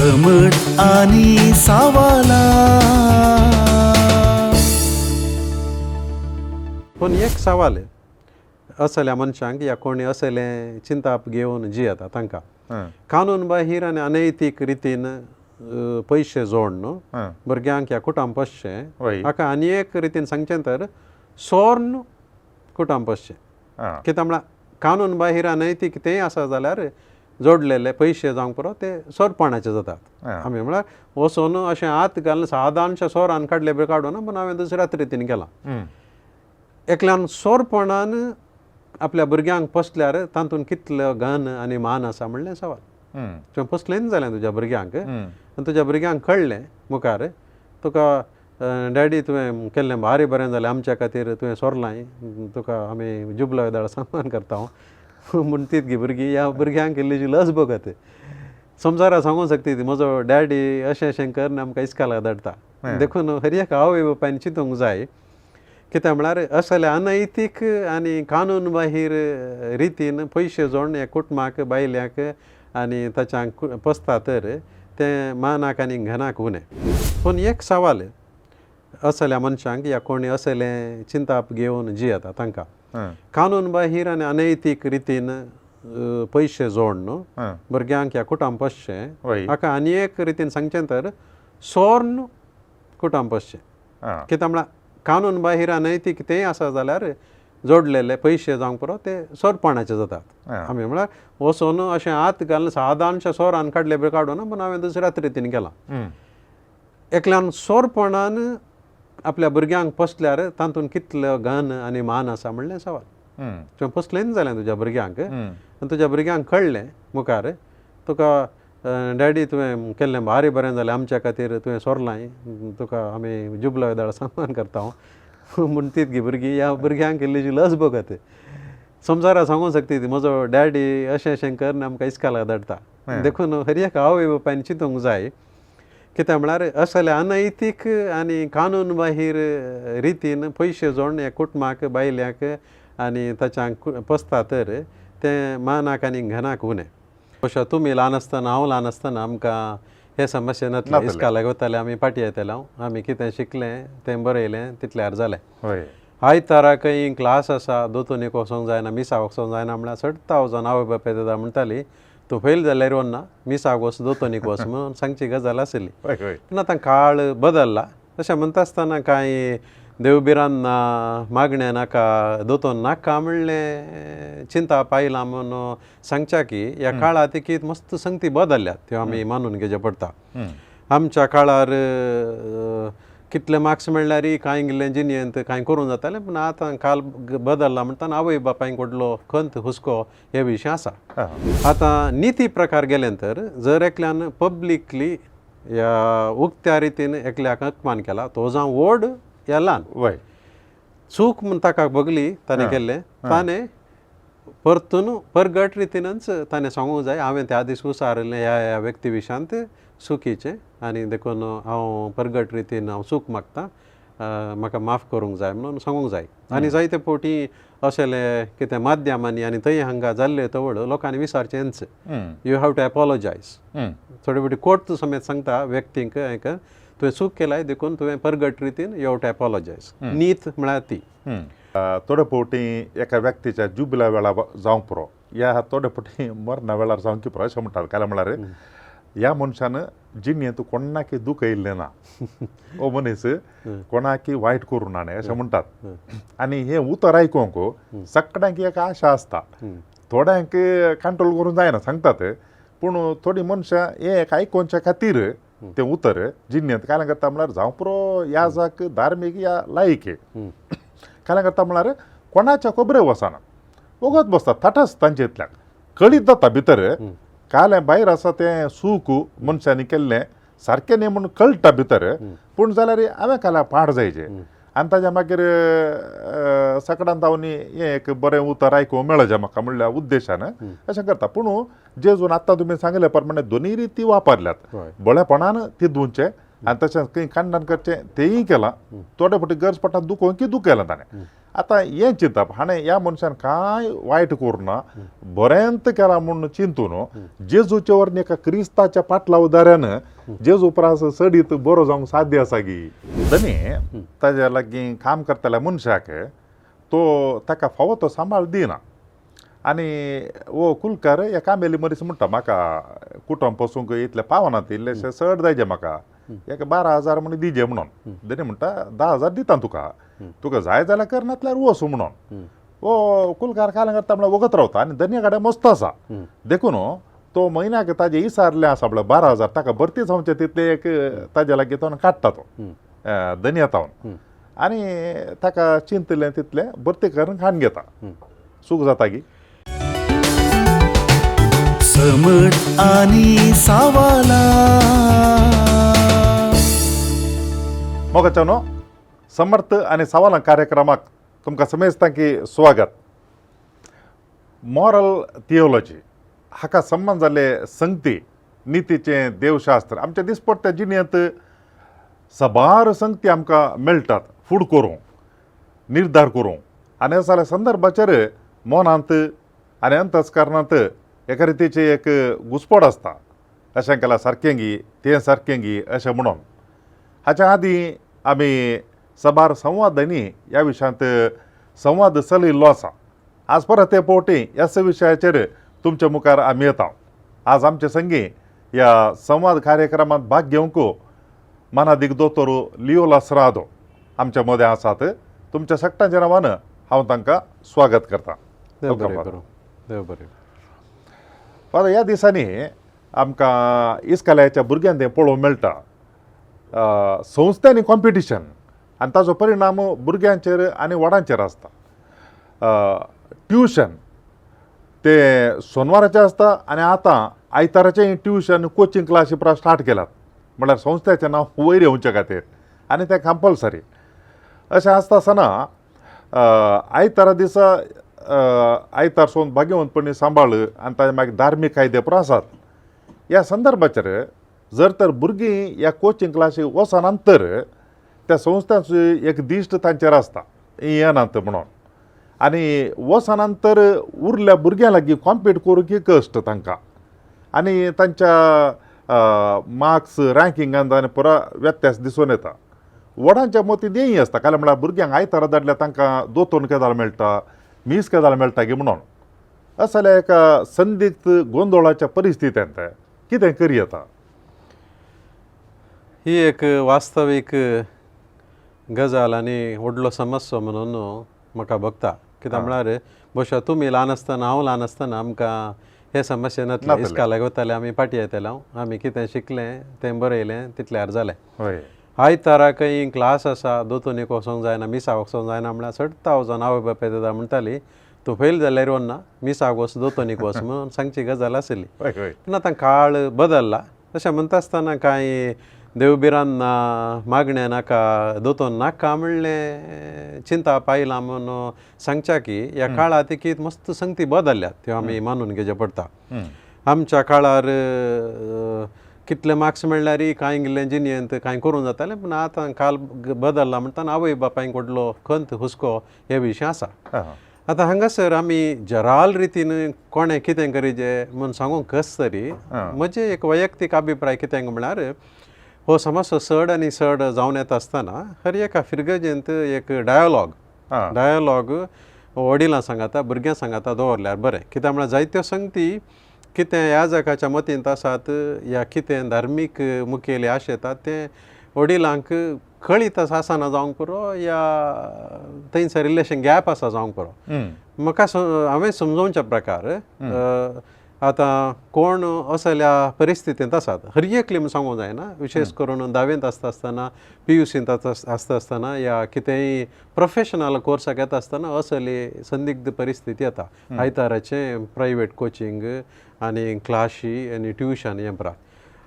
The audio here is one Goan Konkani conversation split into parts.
समट आनी सावाला. पूण एक सवाल असल्या मनशांक या कोणी असलें चिंताप घेवन जियेता तांकां, कानून बाहीर आनी अनैतीक रितीन पयशे जोडून भुरग्यांक ह्या कुटुंब पोसचें, हाका आनी एक रितीन सांगचें तर सोर्न कुटुंब पोसचें. कित्याक म्हळ्यार कानून बाहीर अनैतीक तेंय आसा जाल्यार जोडलेले पयशे जावंक पुरो ते सोरपणाचे जातात. आमी म्हळ्यार वचून अशें हात घालून सादारणशें सोरान काडले बी काडूना, पूण हांवें दुसऱ्याच रितीन केलां. एकल्यान सोरपणान आपल्या भुरग्यांक पोसल्यार तातूंत कितलो गन आनी मान आसा म्हणलें सवाल. तुवें पोसलें जालें तुज्या भुरग्यांक आनी तुज्या भुरग्यांक कळ्ळें मुखार तुका डॅडी तुवें केल्लें भारी बरें जालें, आमच्या खातीर तुवें सोरलां, तुका आमी जुबलो वेदाळ सन्मान करता म्हूण तीत गी भुरगीं. ह्या भुरग्यांक इल्लीशी लज भोगत संवसारा सांगूंक शकता ती म्हजो डॅडी अशें अशें करून आमकां इस्कालाक धाडटा. देखून हर एक आवय बापायन चिंतूंक जाय, कित्याक म्हळ्यार असले अनैतीक आनी कानून बाहीर रितीन पयशे जोडून ह्या कुटुंबाक बायल्यांक आनी ताच्यांक पोसता तर तें मानाक आनी घनाक उणें. पूण एक सवाल असल्या मनशांक या कोणी असलें चिंताप घेवन जियेता तांकां, कानून बाहीर आनी अनैतीक रितीन पयशे जोडून भुरग्यांक ह्या कुटुंब पोसचें, हाका आनी एक रितीन सांगचें तर सोर्न कुटुंब पोसचें. कित्याक म्हळ्यार कानून बाहीर अनैतीक तेंय आसा जाल्यार जोडलेले पयशे जावंक पुरो ते सोरपणाचे जातात. आमी म्हळ्यार वचून अशें हात घालून सादारणशें सोरान काडले बी काडूना, पूण हांवें दुसऱ्याच रितीन केलां. एकल्यान सोरपणान आपल्या भुरग्यांक पोसल्यार तातूंत कितलो गन आनी मान आसा म्हणलें सवाल. तुवें पोसलें जालें तुज्या भुरग्यांक आनी तुज्या भुरग्यांक कळ्ळें मुखार तुका डॅडी तुवें केल्लें भारी बरें जालें, आमच्या खातीर तुवें सोरलां, तुका आमी जुबलो वेदाळ सन्मान करता म्हूण तीत गी भुरगीं. ह्या भुरग्यांक इल्लीशी लज भोगत संवसारा सांगूंक शकता ती म्हजो डॅडी अशें अशें करून आमकां इस्कालाक धाडटा. देखून हर एक आवय बापायन चिंतूंक जाय, कित्याक म्हळ्यार असले अनैतीक आनी कानून बाहीर रितीन पयशे जोडून ह्या कुटुंबाक बायल्यांक आनी ताच्यांक पोसता तर तें मानाक आनी घनाक उणें. अशें तुमी ल्हान आसतना हांव ल्हान आसतना आमकां हे समस्या नासले, इस्कालाक वताले आमी, पाटी येताले, आमी कितें शिकलें तें बरयलें तितल्यार जालें. आयतारा खंय क्लास आसा दोतोनीक वचोंक जायना मिसाक वचोंक जायना म्हळ्यार चडटा वचोन आवय बापाय तेदा म्हणटाली तूं फेल जाल्यार वचना मिसाक वच दोतोनीक वच म्हणून सांगची गजाल आशिल्ली. पूण आतां काळ बदल्ला. तशें म्हणटा आसतना कांय देवबिरान ना मागणें नाका दोतोन नाका म्हणलें चिंता आयलां म्हणून सांगच्या की ह्या काळांत तिकीत मस्त संगती बदल्ल्यात त्यो आमी मानून घेवचें पडटा. आमच्या काळार कितले मार्क्स मेळ्ळ्यार कांय इल्लें जिणेंत कांय करूंक जातालें, पूण आतां काल बदल्ला म्हणटाना आवय बापायक व्हडलो खंत हुस्को हे विशीं आसा. आतां निती प्रकार गेले तर जर एकल्यान पब्लिकली ह्या उक्त्या रितीन एकल्याक अपमान केला तो जावं व्हड या ल्हान, चूक म्हूण ताका भोगली ताणें केल्लें, ताणें परतून परगट रितीनच ताणें सांगूंक जाय हांवें त्या दीस उसारिल्लें ह्या ह्या व्यक्ती विशांत चुकीचें आनी देखून हांव परगट रितीन हांव चूक मागता, म्हाका माफ करूंक जाय म्हणून सांगूंक जाय. आनी जायते फावटी असले कितें माध्यमांनी आनी थंय हांगा जाल्ले तवळ लोकांनी विचारचेंच, you have to apologise. थोडे फावटी कोर्ट समेत सांगता व्यक्तींक एक तुवें चूक केलाय देखून तुवें परगट रितीन you have to apologise. नीत म्हळ्यार ती. थोडे फावटी एका व्यक्तीच्या जुबिला वेळार जावंक पुरो या थोडे फावटी मरणा वेळार जावंक पुरो अशें म्हणटात. काय म्हळ्यार ह्या मनशान जिणेंत कोणाक दुखयल्लें ना, हो मनीस कोणाक वायट करूं ना अशें म्हणटात. आनी हें उतर आयकूंक सगळ्यांक एक आशा आसता, थोड्यांक कंट्रोल करूंक जायना सांगतात, पूण थोडीं मनशां हें एक आयकुच्या खातीर तें उतर जिणेंत काय करता म्हळ्यार जावं पुरो ह्या जाक धार्मीक या लायक काय करता म्हळ्यार कोणाच्या खबरे वचना, वगत बसता तटास तांचे इतल्याक कळीत जाता भितर कालें भायर आसा तें सूख मनशांनी केल्लें सारकें न्ही म्हूण कळटा भितर, पूण जाल्यार हांवें काल्या पाड जायचे आनी ताज्या मागीर सगळ्यान धांवन हें एक बरें उतर आयकूंक मेळचें म्हाका म्हणल्या उद्देशान अशें करता. पूण जेजून आत्तां तुमी सांगले प्रमाणे दोनूय रिती वापरल्यात, बळेपणान ती धुवचें आनी तशेंच खंय कांडण करचें तेंय केलां, थोडे फावटी गरज पडटा दुखोवंक की दुखयलां ताणें. आतां हें चिंतप हाणें ह्या मनशान कांय वायट करूं ना, बरेंत केलां म्हूण चिंतून जेजूच्या वरवीं एका क्रिस्ताच्या पाटला उदाऱ्यान जेजू प्रास चडीत बरो जावंक साध्य आसा गी. धनी ताज्या लागीं काम करतल्या मनशाक तो ताका फावो तो सांबाळ दिना आनी हो कुलकार ह्या कामेली मनीस म्हणटा म्हाका कुटुंब पोसूंक इतलें पावना, इल्लेशें चड जायजे म्हाका, एक 12,000 म्हण दिजे म्हणून. धनी म्हणटा 10,000 दिता तुका, तुका जाय जाल्यार कर नातल्यार वच म्हणून. हो कुलकार काल करता म्हणल्यार वगत रावता आनी धनया कडेन मस्त आसा, देखून तो म्हयन्याक ताजे इसारलें आसा म्हळ्यार 12,000 ताका भरती जावचें तितलें एक ताज्या लागीं तो काडटा तो धनया तावन आनी ताका चिंतलें तितलें भरती करून खाण घेता. चूक जाता गी. समट आनी सावाला मोगाच्यानो, समर्थ आनी सवालां कार्यक्रमाक तुमकां समेस्तां की स्वागत. मॉरल थियोलॉजी हाका संबंद जाल्ले संगती, नितीचें देवशास्त्र आमच्या दिसपट्ट्या जिणेंत साबार संगती आमकां मेळटात फूड करूंक, निर्धार करूंक आनी अशा संदर्भाचेर मनांत आनी अंतस्करणांत एका रितीची एक घुसपड आसता, अशें केल्यार सारकें गी, तें सारकें गी अशें म्हणून. हाच्या आदीं आमी साबार संवादांनी ह्या विशयांत संवाद चलयल्लो आसा. आज परत हे फावटी ह्याच विशयाचेर तुमच्या मुखार आमी येता. आज आमचे संगी ह्या संवाद कार्यक्रमांत भाग घेवंक मानादीक दोतोर लियो लासरादो आमच्या मदें आसात. तुमच्या सगळ्यांच्या नांवान हांव तांकां स्वागत करता. देव बरें करूं, देव बरें. फादर, ह्या दिसांनी आमकां इस्कालाच्या भुरग्यांक तें पळोवंक मेळटा, संस्थांनी कॉम्पिटिशन आनी ताजो परिणाम भुरग्यांचेर आनी व्हडांचेर आसता. ट्युशन तें सोनवाराचें आसता आनी आतां आयताराचें ट्युशन कोचिंग क्लासी पुरा स्टार्ट केल्यात, म्हळ्यार संस्थेचें नांव वयर येवचे खातीर आनी तें कंपल्सरी. अशें आसता आसतना आयतारा दिसा आयतार सोन भाग्यवंतपणी सांबाळ आनी ताजे मागीर धार्मीक कायदे पुरा आसात. ह्या संदर्भाचेर जर तर भुरगीं ह्या कोचिंग क्लासीक वचनात तर त्या संस्थांचो एक दिश्ट तांचेर आसता, येनात म्हणून, आनी वचनात तर उरल्या भुरग्यां लागीं कॉम्पीट करूंक कश्ट तांकां आनी तांच्या मार्क्स रँकिंगान आनी पुरा व्यत्यास दिसून येता. व्हडांच्या मतींत हेंय आसता, कारण म्हळ्यार भुरग्यांक आयतारा धाडल्यार तांकां दोतोन केदाळ मेळटा, मीस केदाळ मेळटा गी म्हणून. असल्या एका संदिग्ध गोंदोळाच्या परिस्थितींत कितें करी येता? ही एक वास्तवीक गजाल आनी व्हडलो समस्या म्हणून म्हाका भोगता. कित्याक म्हळ्यार भोवशा तुमी ल्हान आसतना, हांव ल्हान आसतना आमकां हे समस्या नासले. इस्कालाक वताले आमी, पाटी येताले, आमी कितें शिकलें तें बरयलें तितल्यार जालें. आयतारा खंय क्लास आसा, दोतोनीक वचोंक जायना, मिसाक वचोंक जायना म्हळ्यार चडटा वचोन आवय बापाय दादा म्हणटाली तूं फेल जाल्यार वना, मिसाक वच, दोतोनीक वच म्हणून सांगची गजाल आशिल्ली. पूण आतां काळ बदल्ला. तशें म्हणटा आसतना कांय देवबिरान ना, मागणें नाका, दोतोन नाका म्हणलें चिंताप आयलां म्हणून सांगच्या की ह्या काळांत तिकीत मस्त संगती बदल्ल्यात त्यो आमी मानून घेवचें पडटा. आमच्या काळार कितले मार्क्स मेळ्ळ्यार कांय इल्लें जिणेंत कांय करूंक जातालें, पूण आतां काल बदल्ला म्हणटाना आवय बापायक व्हडलो खंत हुस्को हे विशीं आसा. आतां हांगासर आमी जराल रितीन कोणें कितें करीजे म्हूण सांगूंक कस तरी म्हजें एक वैयक्तीक अभिप्राय कितें म्हळ्यार हो समस्या चड आनी चड जावन येता आसतना हर एका फिरगजेंत एक डायलॉग डायलॉग वडिलां सांगाता, भुरग्यां सांगाता दवरल्यार बरें. कित्याक म्हळ्यार जायत्यो संगती कितें ह्या जगाच्या मतींत आसात या कितें धार्मीक मुखेली आशेतात तें वडिलांक कळीत आसना जावंक पुरो या थंयसर इल्लेशें गॅप आसा जावंक पुरो. म्हाका हांवें समजोवच्या प्रकार आतां कोण असल्या परिस्थितींत आसात हर एकली म्हूण सांगूंक जायना, विशेश करून धावेंत आसता आसतना, पीयूसींत आसता आसतना या कितेंय प्रोफेशनल कोर्साक येता आसतना असली संदिग्ध परिस्थिती येता. आयताराचें प्रायवेट कोचिंग आनी क्लाशी आनी ट्युशन हें परा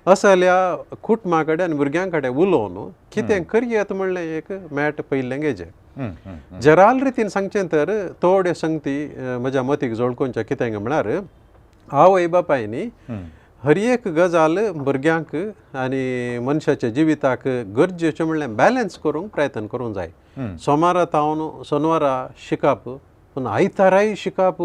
असल्या कुटुंबा कडेन आनी भुरग्यां कडेन उलोवन कितें करयेत म्हणलें एक मॅट पयलें घेवचें. जराल रितीन सांगचें तर थोड्यो संगती म्हज्या मतीक जोडकोवचें कितें म्हळ्यार आवय बापायनी हर एक गजाल भुरग्यांक आनी मनशाच्या जिविताक गरजेचें म्हणल्यार बॅलन्स करूंक प्रयत्न करूंक जाय. सोमारा तावन सोनवारा शिकप, पूण आयताराय शिकप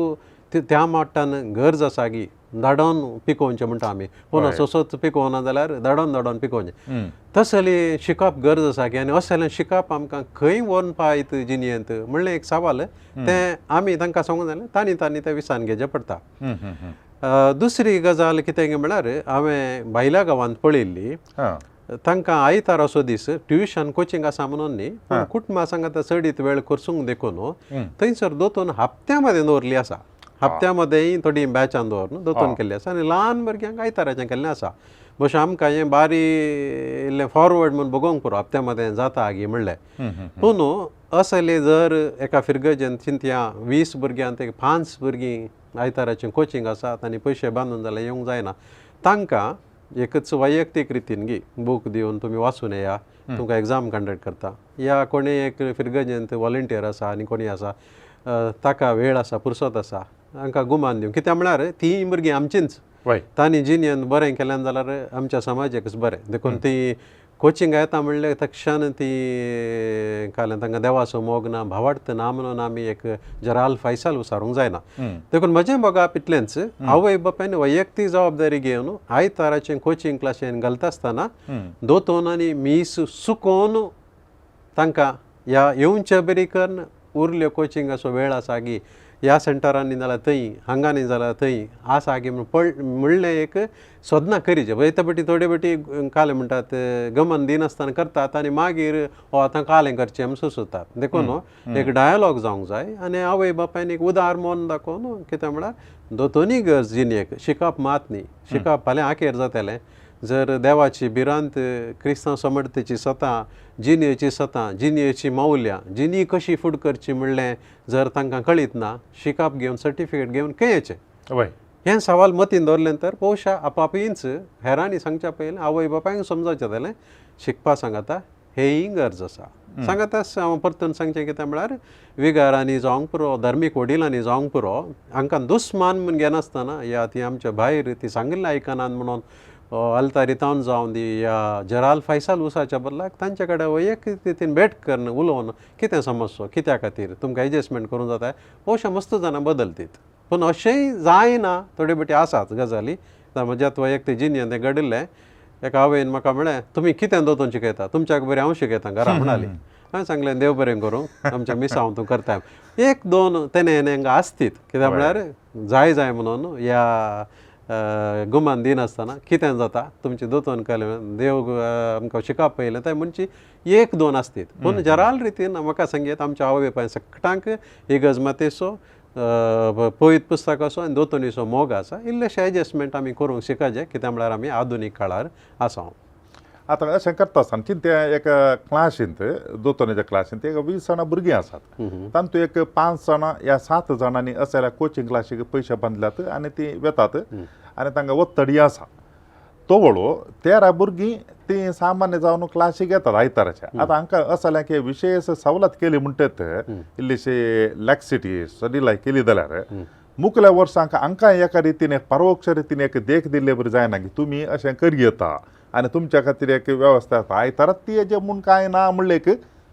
त्या मट्टान गरज आसा की धाडोन पिकोवचें म्हणटा आमी, पूण सोसोच पिकोवना जाल्यार धाडोन धाडोन पिकोवचें, तसलें शिकप गरज आसा की. आनी असलें शिकप आमकां खंय व्हरून पायत जिणेंत म्हणलें एक सवाल तें आमी तांकां सांगूंक जालें, तांणी तांणी तें विसान घेवचें पडटा. दुसरी गजाल कितें म्हळ्यार हांवें भायल्या गांवांत पळयल्ली, तांकां आयतार असो दीस ट्युशन कोचिंग आसा म्हणून न्ही, पूण कुटुंबा सांगात चडीत वेळ करसूंक देखून थंयसर दोतोन हप्त्या मदें दवरली आसा, हप्त्या मदेंय थोडी बॅचान दवरून दोतोन केल्ली आसा आनी ल्हान भुरग्यांक आयताराचें केल्लें आसा. बशें आमकां हें बारी इल्लें फॉरवर्ड म्हूण बगोवंक पुरो हप्त्या मदें जाता आगी म्हणलें. पूण असले जर एका फिरगजेन चिंतया 20 भुरग्यांत एक 5 भुरगीं आयताराचें कोचिंग आसा आनी पयशे बांदून जाल्यार येवंक जायना, तांकां एकच वैयक्तीक रितीन गी बूक दिवन तुमी वाचून येया, तुमकां एग्जाम कंडक्ट करता, या कोणी एक फिरगजेंत वॉलंटियर आसा आनी कोणी आसा ताका वेळ आसा पुरसत आसा तांकां गुमान दिवन, कित्याक म्हळ्यार तीं भुरगीं आमचींच, तांणी जिणेंत बरें केलें जाल्यार आमच्या समाजाकच बरें. देखून ती कोचिंग येता म्हणलें तक्षण ती काल्यान तांकां देवाचो मोग ना भावार्थ ना म्हणून आमी एक जराल फैसल उसारूंक जायना. देखून म्हजें बघप इतलेंच, आवय बापायन वैयक्तीक जबाबदारी घेवन आयताराचें कोचिंग क्लासीन घालता आसतना दोतोन आनी मीस सुकोवन तांकां ह्या येवचे बरी करून उरल्यो कोचिंगाचो वेळ आसा की ह्या सेंटरांनी जाल्यार थंय हांगांनी जाल्यार थंय आसा की म्हणलें एक सोदना करीचें. वयता बटी थोडे बटी कालें म्हणटात गमन दिनासतना करतात आनी मागीर हो आतां कालें करचें म्हूण सुचतात. देखून एक डायलॉग जावंक जाय आनी आवय बापायन एक उदार मन दाखोवन कितें म्हळ्यार दोतोनी गरज जिणेक शिकप मात न्ही, शिकप फाल्यां आखेर जातलें जर देवाची भिरांत क्रिस्तांव समर्थेची सतां जिणेची सतां जिणेची मौल्यां जिणी कशी फुड करची म्हणलें जर तांकां कळीत ना, शिकप घेवन सर्टिफिकेट घेवन खंय येचें हें सवाल मतीन दवरलें तर पोवशा आपापींच हेरांनी सांगच्या पयलीं आवय बापायक समजावचें जालें शिकपा सांगाता हेंय गरज आसा. सांगाता हांव परतून सांगचें कितें म्हळ्यार विगारांनी जावंक पुरो, धार्मीक वडिलांनी जावंक पुरो, हांकां दुस्मान म्हूण घेनासतना या ती आमच्या भायर ती सांगिल्लें आयकनात म्हणून अल्तारितावन जावन दी या जराल फैसाल उसाच्या बदलाक तांचे कडेन वैयक्तीक रितीन भेट करून उलोवन कितें समजचो कित्या खातीर तुमकां एडजस्टमेंट करूंक जाता अशें मस्त जाणां बदलतीत. पूण अशेंय जायना, थोडे बटी आसात गजाली. म्हज्यात वैयक्तीक जिणेंत तें घडिल्लें, एका आवयन म्हाका म्हळें तुमी कितें दोतोन शिकयता, तुमच्याक बरें हांव शिकयता घरा म्हणाली. हांवें सांगलें देव बरें करूं आमच्या मिसांव तूं करता. एक दोन तेणे हांगा आसतीत कित्याक म्हळ्यार जाय जाय म्हणून ह्या गुमान दिनासतना कितें जाता तुमची दोतोन कळ्ळें देव आमकां शिकप पयलें तें म्हणची एक दोन आसतीत. पूण जराल रितीन म्हाका सांगीत आमच्या आवय बापायन सगळ्यांक इगर्ज मातेचो पवित्र पुस्तकाचो आनी दोतोनीचो मोग आसा, इल्लेशें एडजस्टमेंट आमी करूंक शिकाचे कित्याक म्हळ्यार आमी आधुनीक काळार आसा. आतां अशें करता आसतना चिंत्या एका क्लासींत दोतोनीच्या क्लासींत एक 20 जाणां भुरगीं आसात, तातूंत एक 5 जाणां या 7 जाणांनी असल्या कोचिंग क्लासीक पयशे बांदल्यात आनी ती वेतात आनी तांकां ಒತ್ತಡಿ आसा. तवळो 13 भुरगीं तीं सामान्य जावन क्लासीक येतात आयताराच्या. आतां हांकां असल्या की विशेश सवलत केली म्हणटत इल्लीशी लॅक्सिटी स्टडी केली जाल्यार मुखल्या वर्सांक हांकां एका रितीन एक परोक्ष रितीन एक देख दिल्ले बरी जायना की तुमी अशें करयेता आनी तुमच्या खातीर एक वेवस्था आसा. आयतारा ती जे म्हूण कांय ना म्हणलें एक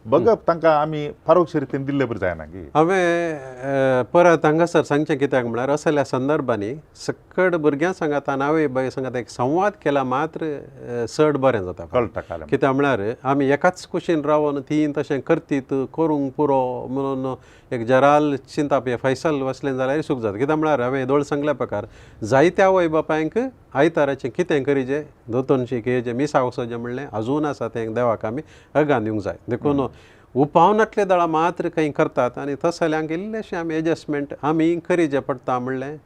बगप तांकां आमी परोक्ष रितीन दिल्ले बरी जायना की. हांवें परत हांगासर सांगचें कित्याक म्हळ्यार असल्या संदर्भांनी सकड भुरग्यां सांगाता आनी आवय बापाय सांगाता एक संवाद केला मात्र चड बरें जाता. कळटा कित्याक म्हळ्यार आमी एकाच कुशीन रावन ती तशें करतीत करूंक पुरो म्हणून एक जराल चिंताप फैसल वसलें जाल्यार सूख जाता. कित्याक म्हळ्यार हांवें दोळ सांगल्या प्रकार जायत्या आवय बापायंक आयताराचें कितें करीजे दोतोनशी केजें मिसा वचोचें म्हणलें अजून आसा तें देवाक आमी अगान दिवंक जाय. देखून उपावनातले दळां मात्र खंय करतात आनी तसल्यांक इल्लेशें आमी एडजस्टमेंट आमी करीचें पडटा म्हणलें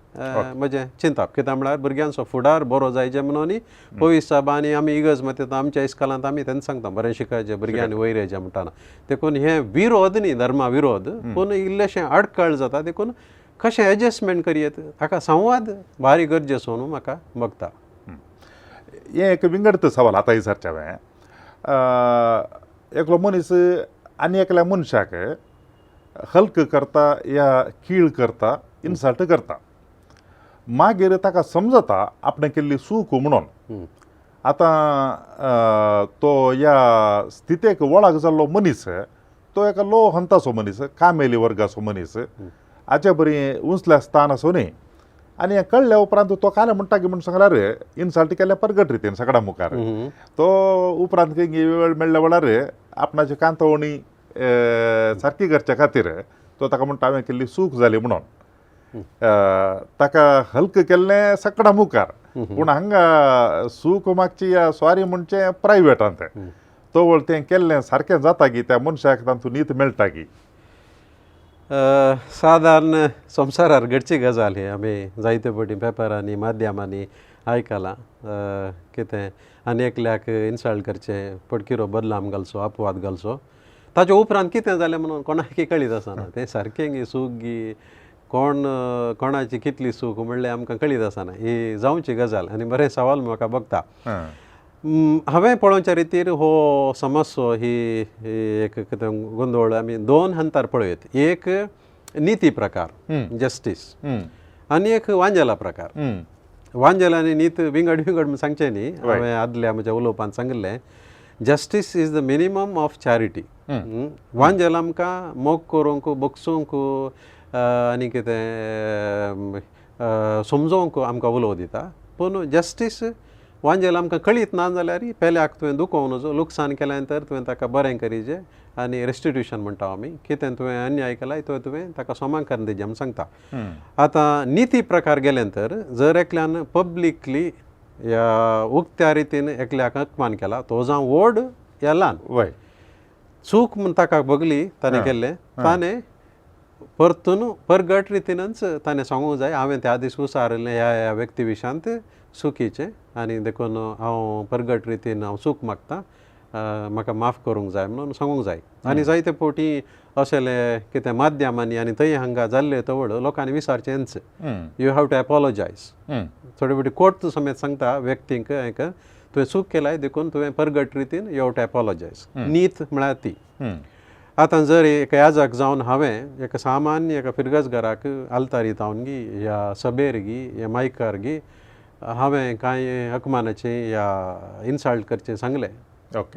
म्हजें चिंताप. कित्याक म्हळ्यार भुरग्यांचो फुडार बरो जायचे म्हणून पवित्र सायबा आनी आमी इगर्ज मत आमच्या इस्कॉलांत आमी तेन्ना सांगता बरें शिकायचें भुरग्यांनी वयर येयचें म्हणटाना. देखून हें विरोध न्ही धर्मा विरोध, पूण इल्लेशें आडखळ जाता. देखून कशें एडजस्टमेंट करयेत हाका संवाद भारी गरजेचो न्हू म्हाका बगता. हें एक विंगडत सवाल आतां विचारचें हांवें. एकलो मनीस आनी एकल्या मनशाक हल्क करता या कीळ करता, इन्सल्ट करता, मागीर ताका समजता आपणें केल्ली चूक म्हणून. आतां तो ह्या स्थितेक वळख जाल्लो मनीस, तो एका लो हंताचो मनीस, कामेली वर्गाचो मनीस, हाचे बरी उंचल्या स्थान आसूं न्ही. आनी हें कळ्ळ्या उपरांत तो काले म्हणटा की म्हूण सांगल्यार इन्सल्ट केल्या परगट रितीन सगळ्या मुखार. तो उपरांत खंय वेळ मेळ्ळ्या वेळार आपणाची कांतवणी सारकी करच्या खातीर तो ताका म्हणटा हांवें केल्ली चूक जाली म्हणून. ताका हल्क केल्लें सगळ्या मुखार, पूण हांगा चूक मागची या सॉरी म्हणचें प्रायवेटांत. तो वळ तें केल्लें सारकें जाता की त्या मनशाक तातूंत नीत मेळटा की? सादारण संवसारार घडची गजाल ही आमी जायते फावटी पेपरांनी माध्यमांनी आयकलां. कितें आनी एकल्याक इन्सल्ट करचें, पडकिरो बदलाम घालचो, अपवाद घालचो, ताचे उपरांत कितें जालें म्हणून कोणाकय कळीत आसना. तें सारकें गी चूक गी कोण कोणाची कितली चूक म्हणल्यार आमकां कळीत आसना. ही जावची गजाल आनी बरें सवाल म्हाका बघता. हांवें पळोवच्या रितीर हो समस्यो ही एक कितें गोंदळ आमी दोन हंतार पळयत. एक निती प्रकार जस्टीस आनी एक वांजेला प्रकार. वांजेल आनी नीत विंगड विंगड म्हूण सांगचें न्ही, हांवें आदल्या म्हज्या उलोवपांत सांगिल्लें. Justice is the minimum of charity. वांजेल आमकां मोग करूंक, बगसूंक आनी कितें समजोवंक आमकां उलोव दिता. पूण जस्टीस वांजेल आमकां कळीत ना जाल्यार पेल्याक तुवें दुखोवं नजो, लुकसाण केलें तर तुवें ताका बरें करीजे आनी रेस्टिट्यूशन म्हणटा आमी. कितें तुवें अन्याय केलाय तो तुवें ताका सोमां करून दिजे म्हूण सांगता. आतां निती प्रकार गेलें तर जर एकल्यान पब्लिकली या उक्त्या रितीन एकल्याक अपमान केला, तो जावं व्हड या ल्हान, चूक म्हूण ताका बगली ताणें केल्लें, ताणें परतून परगट रितीनच ताणें सांगूंक जाय हांवें त्या दीस उसारिल्लें ह्या ह्या व्यक्ती विशांत चुकीचें आनी देखून हांव परगट रितीन हांव चूक मागता, म्हाका माफ करूंक जाय म्हणून सांगूंक जाय. आनी जायते फावटी असले कितें माध्यमांनी आनी थंय हांगा जाल्ले तवळ लोकांनी विचारचेंच, you have to apologise. थोडे फावटी कोर्ट समेत सांगता व्यक्तींक एक तुवें चूक केलाय देखून तुवें परगट रितीन you have to apologise. नीत म्हळ्यार ती. आतां जर एक याजक जावन हांवें एका सामान्य एका फिरगजगाराक आल्तारी जावन गी या सभेर गी या मायकार गी हांवें कांय अपमानाचें या इन्सल्ट करचें सांगलें,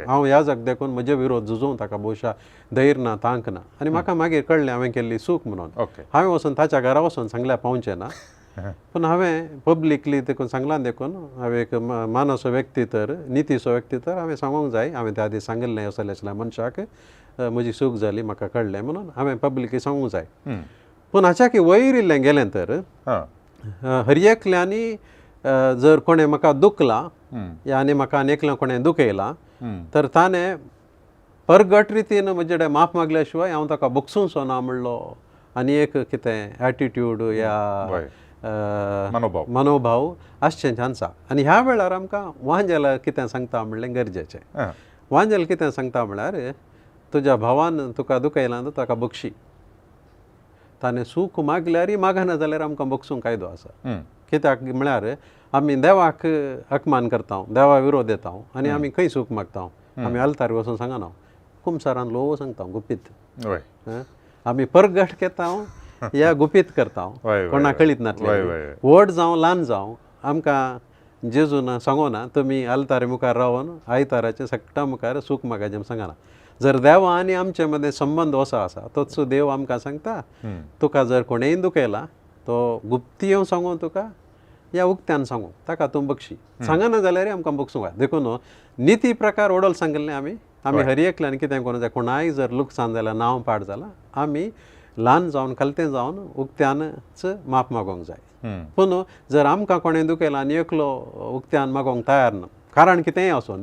हांव याजक देखून म्हजे विरोध झुजोवंक ताका भोवशा धैर्य ना, तांक ना, आनी म्हाका मागीर कळ्ळें हांवें केल्ली चूक म्हणून. हांवें वचून ताच्या घरा वचून सांगल्यार पावचें ना, पूण हांवें पब्लिकली देखून सांगलां देखून हांवें एक मानसो व्यक्ती तर नितीचो व्यक्ती तर हांवें सांगूंक जाय हांवें त्या आदी सांगिल्लें असलें असल्या मनशाक म्हजी चूक जाली म्हाका कळ्ळें म्हणून हांवें पब्लिकली सांगूंक जाय. पूण हाच्या की वयर इल्लें गेलें तर हर एकल्यांनी जर कोणें म्हाका दुखलां या आनी म्हाका आनी एकल्या कोणें दुखयलां तर ताणें परगट रितीन म्हजे कडेन माफ मागल्या शिवाय हांव ताका बगसूंचो ना म्हणलो आनी एक कितें एटिट्यूड या मनोभाव आसचें चान्स. आनी ह्या वेळार आमकां वांजेल कितें सांगता म्हणलें गरजेचें. वांजेल कितें सांगता म्हळ्यार तुज्या भावान तुका दुखयलां तर ताका बक्षी, ताणें सूख मागल्यार मागना जाल्यार आमकां बगसूंक कायदो आसा. कित्याक म्हळ्यार आमी देवाक अपमान करता, देवा विरोध येता आनी आमी खंय सूख मागता, आमी आल्तार वचून सांगना, कुमसारान लोव सांगता गुपीत. आमी परगट घेता या गुपीत करता, कोणाक कळीत नासलें, व्हड जावं ल्हान जावं आमकां जेजून सांगोना तुमी आल्तारे मुखार रावन आयताराचे सगळ्या मुखार सूख मागाचें सांगना. जर देवा आनी आमचे मदें संबंद असो आसा तोच देव आमकां सांगता तुका जर कोणेय दुखयला तो गुप्ती येवन सांगू तुका या उक्त्यान सांगू ताका तूं बक्षी, सांगना जाल्यार आमकां बगसूंक जाय. देखून निती प्रकार ओडल सांगिल्लें आमी आमी हर एकल्यान कितें करूंक जाय, कोणाय जर लुकसाण जाल्यार नांव पाड जालां आमी ल्हान जावन कलतें जावन उक्त्यानच माफ मागोवंक जाय. पूण जर आमकां कोणें दुखयलां आनी एकलो उक्त्यान मागोवंक तयार ना कारण कितेंय आसूं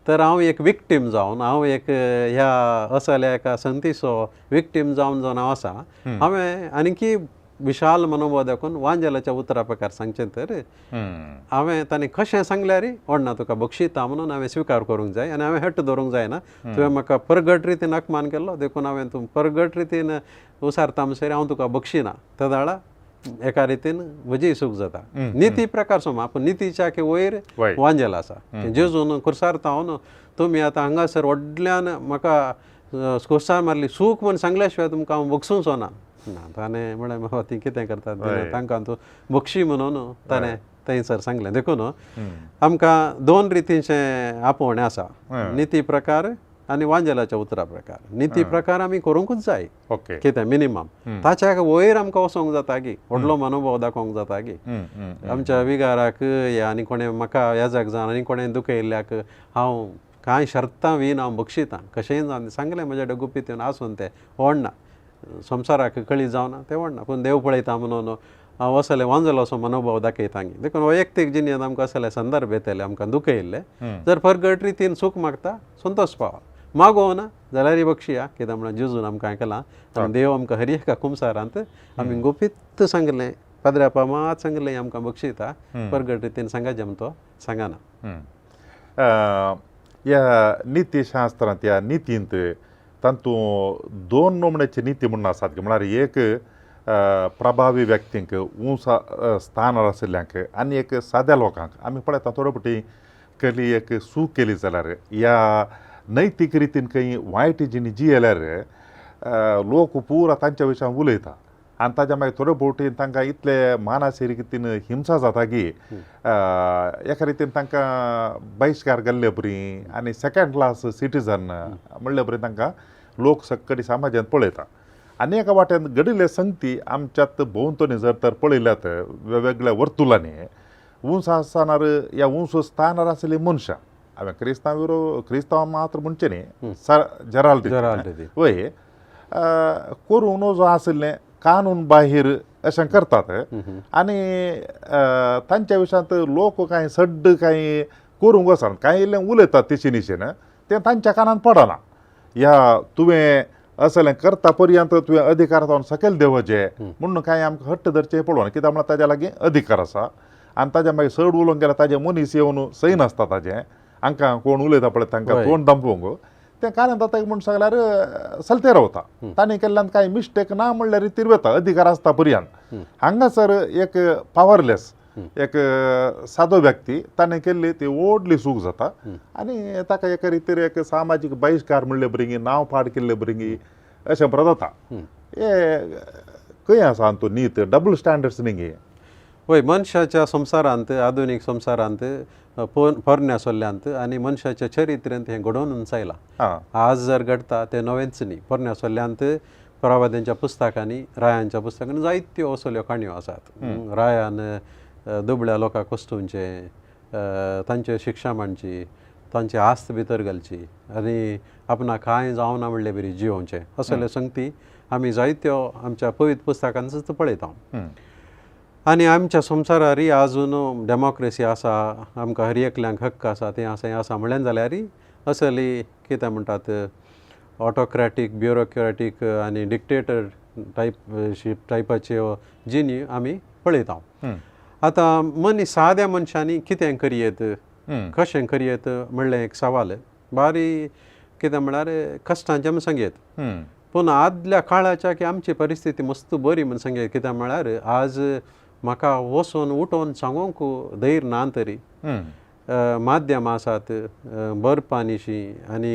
तर हांव एक विक्टीम जावन हांव एक ह्या असल्या एका संतीचो विक्टीम जावन जावन हांव आसा, हांवें आनीकी विशाल मनोभाव दाखोवन वांजेलाच्या उतरा प्रकार सांगचें तर हांवें ताणें कशें सांगल्यार व्हडना तुका बक्षिता म्हणून हांवें स्विकार करूंक जाय आनी हांवें हट्ट दवरूंक जायना. तुवें म्हाका परगट रितीन अपमान केल्लो देखून हांवें तूं परगट रितीन उसारता म्हणसर हांव तुका बक्षिना, तेदाळा एका रितीन म्हजी चूक जाता. निती प्रकार सोमा पूण नितीच्या की वयर वांजेल आसा. जेजून खुर्सार तावन तुमी आतां हांगासर व्हडल्यान म्हाका खुर्सार मारली चूक म्हूण सांगल्या शिवाय तुमकां हांव बगसूंचो ना ना ताणें म्हळें बाबा ती कितें करतात तांकां तूं बक्षी म्हणून ताणें थंयसर सांगलें. देखून आमकां दोन रितीचें आपोवणें आसा, निती प्रकार आनी वांजेलाच्या उतरा प्रकार. निती प्रकार आमी करूंकूच जाय कितें मिनिमम, ताच्या वयर आमकां वचोंक जाता की व्हडलो मनोभाव दाखोवंक जाता की आमच्या विगाराक या आनी कोणें म्हाका याजाक जावन आनी कोणें दुखयल्ल्याक हांव कांय शर्तां वीन हांव बक्षितां कशेंय जावन सांगलें म्हज्या गुपीत येवन आसून तें व्हडना संवसाराक कळी जावना तें व्हडना, पूण देव पळयता म्हणून हांव असले वांजलो असो मनोभाव दाखयता. देखून वैयक्तीक जिणेंत आमकां असले संदर्भ येतले आमकां दुखयल्ले जर परगट रितीन सूख मागता संतोष पावा मागोवना जाल्यार बक्षिया कित्याक म्हणल्यार जेजून आमकां आयकलां आनी देव आमकां हर एका कुमसारांत आमी गुपीत सांगलें पाद्र्यापा मात सांगलें आमकां बक्षिता परगट रितीन सांगा जमतो सांगाना. ह्या नितीशास्त्रांत ह्या नितींत तातूंत दोन नमण्याची निती म्हणून आसात की म्हळ्यार एक प्रभावी व्यक्तींक उंच स्थानार आशिल्ल्यांक आनी एक साद्या लोकांक. आमी पळयता थोडे फावटी केली एक चूक केली जाल्यार ह्या नैतीक रितीन खंय वायट जिणी जियेल्यार लोक पुरा तांच्या विशयान उलयता आनी ताज्या मागीर थोडे फावटी तांकां इतले मानसीक रितीन हिंसा जाता की एका रितीन तांकां बहिश्कार गेल्ले बरी आनी सेकंड क्लास सिटीजन म्हणले बरी तांकां लोक सक्कडी समाजांत पळयता. आनी एका वाट्यान घडिल्ले संगती आमच्यात भोंवतणी जर तर पळयल्यात वेगवेगळ्या वर्तुलांनी उंच आसणार ह्या उंच स्थानार आशिल्ली मनशां हांवें क्रिस्तांव क्रिस्तांव मात्र म्हणचें न्ही सर जराल्ड वय करूंक नजो आशिल्लें कानून बाहीर अशें करतात आनी तांच्या विशयांत लोक कांय सड्ड कांय करूंक वचना कांय इल्लें उलयतात तेशी निशेन तें तांच्या कानान पडना. ह्या तुवें असलें करता पर्यंत तुवें अधिकार जावन सकयल देंवचें म्हणून कांय आमकां हट्ट धरचें पळोवना कित्याक म्हळ्यार ताज्या लागीं अधिकार आसा आनी ताज्या मागीर चड उलोवंक गेल्यार ताजे मनीस येवन सही नासता ताजें हांकां कोण उलयता पळय तांकां तोंड दामपोवंक तें कारण जाता म्हूण सांगल्यार चलते रावता ताणें केल्ल्यान कांय मिस्टेक ना म्हणल्यार रितीर वता अधिकार आसता पर्यंत. हांगासर एक पावरलेस एक सादो व्यक्ती ताणें केल्ली ती व्हडली चूक जाता आनी ताका एका रितीर एक सामाजीक बहिश्कार म्हणले भुरगीं नांव पाड केल्ले भुरगीं अशें परत जाता. हे खंय आसा तूं नीत डबल स्टँडर्ड्स न्ही. वय मनशाच्या संवसारांत आधुनीक संवसारांत पोरण्या सोल्ल्यांत आनी मनशाच्या चरित्रेंत हें घडोवन आयलां. आज जर घडटा तें नवेंच न्ही. पोरण्या सोल्ल्यांत प्रवाद्यांच्या पुस्तकांनी रायांच्या पुस्तकांनी जायत्यो असल्यो काणयो आसात. रायान दुबळ्या लोकांक कोसतुंचें तांचे शिक्षा मांडची तांची आस्त भितर घालची आनी आपणाक कांय जावना म्हणले बरी जियोवचें असल्यो संगती आमी जायत्यो आमच्या पवित्र पुस्तकांचोच पळयता. आनी आमच्या संवसारारय आजून डेमोक्रेसी आसा आमकां हर एकल्यांक हक्क आसा तें आसा हें आसा म्हणलें जाल्यार असली कितें म्हणटात ऑटोक्रॅटीक ब्युरोक्रॅटीक आनी डिक्टेटर टायपाच्यो जिणी आमी पळयता. आतां मनीस साद्या मनशांनी कितें करयेत कशें करयेत म्हणलें एक सवाल बारी कितें म्हळ्यार कश्टांचें म्हूण सांगयेत. पूण आदल्या काळाच्या की आमची परिस्थिती मस्त बरी म्हूण सांगयेत कित्याक म्हळ्यार आज म्हाका वचून उठोवन सांगूंक धैर्य ना तरी माध्यमां आसात बरपानिशी आनी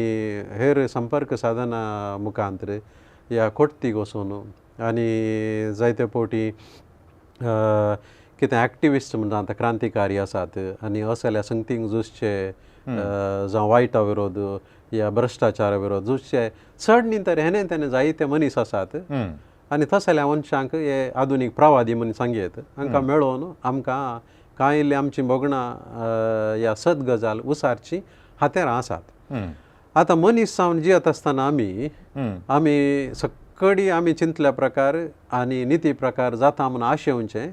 हेर संपर्क साधनां मुखांतर ह्या कोर्तीक वचून आनी जायते फावटी कितें एक्टिविस्ट म्हणटा आतां क्रांतिकारी आसात आनी असल्या संगतींक झुजचे जावं वायटा विरोध या भ्रश्टाचारा विरोध झुजचे चड न्ही तर हेणे तेणे जायते मनीस आसात आनी तसल्या मनशांक हे आधुनीक प्रवादी म्हूण सांगयेत हांकां मेळोवन आमकां कांय इल्ली आमची भोगणां ह्या सत गजाल उसारची हातेरां आसात. आतां मनीस जावन जियत आसतना आमी आमी सक्कडी आमी चिंतल्या प्रकार आनी निती प्रकार जाता म्हूण आशेवचें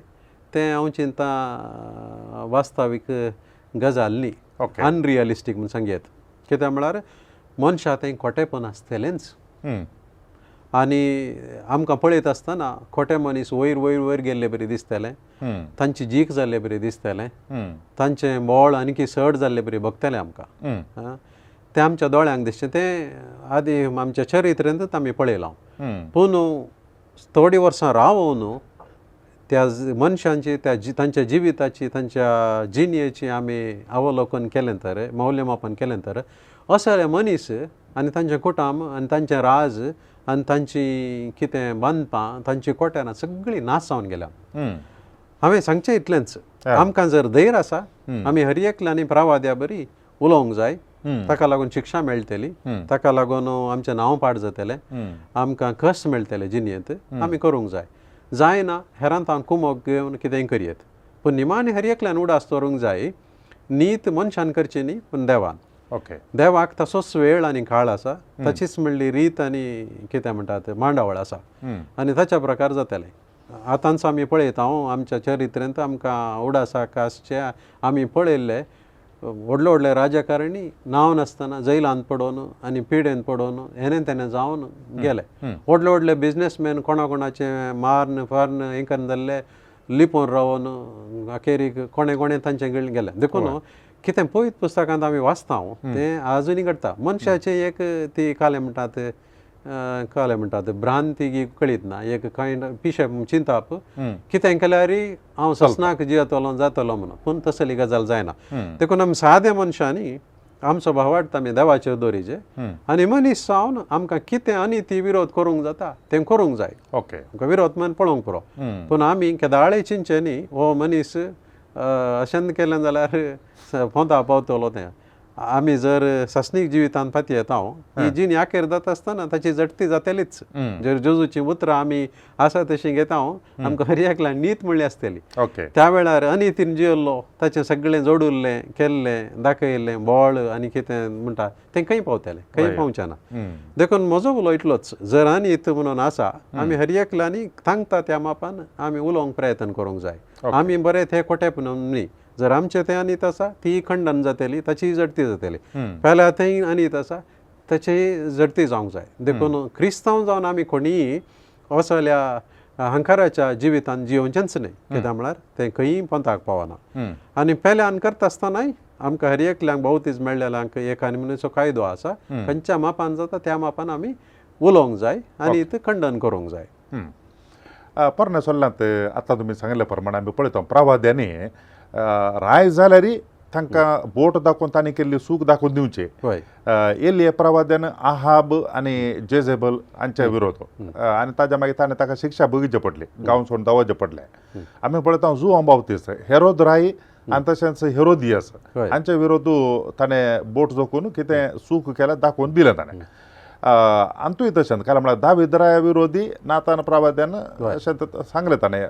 तें हांव चिंता वास्तवीक गजाल न्ही, अनरियलिस्टीक म्हूण सांगयेत. कित्याक म्हळ्यार मनशा तें खोटेपण आसतलेंच आनी आमकां पळयत आसतना खोटे मनीस वयर वयर वयर गेल्ले बरी दिसतलें, तांची जीक जाल्ले बरी दिसतलें, तांचें बळ आनीकी चड जाल्ले बरी भोगतलें आमकां, तें आमच्या दोळ्यांक दिसचें तें आदी आमच्या चरित्रेंतूच आमी पळयलां. पूण थोडीं वर्सां रावून त्या मनशांची त्या तांच्या जिविताची तांच्या जिणेची आमी अवलोकन केलें तर मौल्यमापन केलें तर असले मनीस आनी तांचें कुटुंब आनी तांचें राज आनी तांची कितें बांदपां तांची कोट्यानां सगळीं नाश जावन गेल्या. हांवें सांगचें इतलेंच, आमकां जर धैर्य आसा आमी हर एकल्यानी प्रवाद्या बरी उलोवंक जाय. ताका लागून शिक्षा मेळटली, ताका लागून आमचें नांव पाड जातलें, आमकां कश्ट मेळटले जिणेंत, आमी करूंक जाय. जायना हेरांत हांव कुमोक घेवन कितेंय करयेत, पूण निमाणें हर एकल्यान उडास दवरूंक जाय. नीत मनशान करची न्ही पूण देवान. ओके, देवाक तसोच वेळ आनी काळ आसा, ताचीच म्हणली रीत आनी कितें म्हणटात मांडावळ आसा आनी ताच्या प्रकार जातलें. आतांच आमी पळयता आमच्या चरित्रेंत आमकां उडासाक आसचे आमी पळयल्ले व्हडले व्हडले राजकारणी नांव नासतना जैलांत पडोवन आनी पिडेन पडोवन हेणे तेणे जावन गेले. व्हडले व्हडले बिजनेसमॅन कोणा कोणाचे माਰਨ फार्न हें करून जाल्ले लिपोवन रावन अखेरीक कोणे कोणे तांचे गेले. देखून कितें पयत पुस्तकांत आमी वाचता तें आजुनूय घडटा. मनशाचें एक ती कालें म्हणटात कालें म्हणटात भ्रांती कळीत ना, एक कांय पिशे चिंताप कितें केल्यार हांव ससनाक जियेतलो जातलो म्हणून, पूण तसली गजाल जायना. देखून आमी साद्या मनशांनी आमचो भावार्थ आमी देवाचेर दवरिचे आनी मनीस जावन आमकां कितें आनी ती विरोध करूंक जाता तें करूंक जाय. ओके, आमकां विरोध म्हण पळोवंक पुरो, पूण आमी केदाळे चिंतचें न्ही हो मनीस अशें केलें जाल्यार पोंता पावतलो. तें आमी जर सासणीक जिवितांत फाती येता ही जीण अखेर जाता आसतना ताची झटती जातलीच. जर जेजूची उतरां आमी आसा तशीं घेता आमकां हर एकल्यान नीत म्हणली आसतली. ओके, त्या वेळार अनितीन जियेल्लो ताचें सगळें जोडिल्लें केल्लें दाखयल्लें बोळ आनी कितें म्हणटा तें खंय पावतलें, खंय पावचें ना. देखून म्हजो उलो इतलोच, जर अनीत म्हणून आसा आमी हर एकल्यांनी सांगता त्या मापान आमी उलोवंक प्रयत्न करूंक जाय. आमी बरें ते खोटें म्हणून न्ही, जर आमचें तें अनीत आसा ती खंडन जातली, ताची झडती जातली. पेल्या थंय अनीत आसा ताची झडती जावंक जाय. देखून क्रिस्तांव जावन आमी कोणीय असल्या अहंकाराच्या जिवितान जियोवचेंच न्ही, कित्याक म्हळ्यार तें खंयी पंथाक पावना. आनी पेल्यान करता आसतनाय आमकां हर एकल्यांक बावतीज मेळ्ळेल्यांक एक आनी म्हणचो कायदो आसा, खंयच्या मापान जाता त्या मापान आमी उलोवंक जाय आनी खंडन करूंक जाय. पोरण्या सोल्ल्यांत आतां तुमी सांगिल्ल्या प्रमाणे आमी पळयता प्रवाद्यांनी राय जाल्यार तांकां बोट दाखोवन तांणी केल्ली सूख दाखोवन दिवची. एलिया प्रवाद्यान आहाब आनी जेझेबल हांच्या विरोध आनी ताज्या मागीर ताणें ताका शिक्षा भोगीचे पडली, गांव सोडून धांवचे पडले. आमी पळयता जुआंव बाप्तीस्त, हेरोद राय आनी तशेंच हेरोदियस हांच्या विरोध ताणें बोट जोखून कितें सूख केलें दाखोवन दिलें ताणें. आनी तशेंच कारण म्हळ्यार दावीद राया विरोधी नातान प्रवाद्यान अशें सांगलें ताणें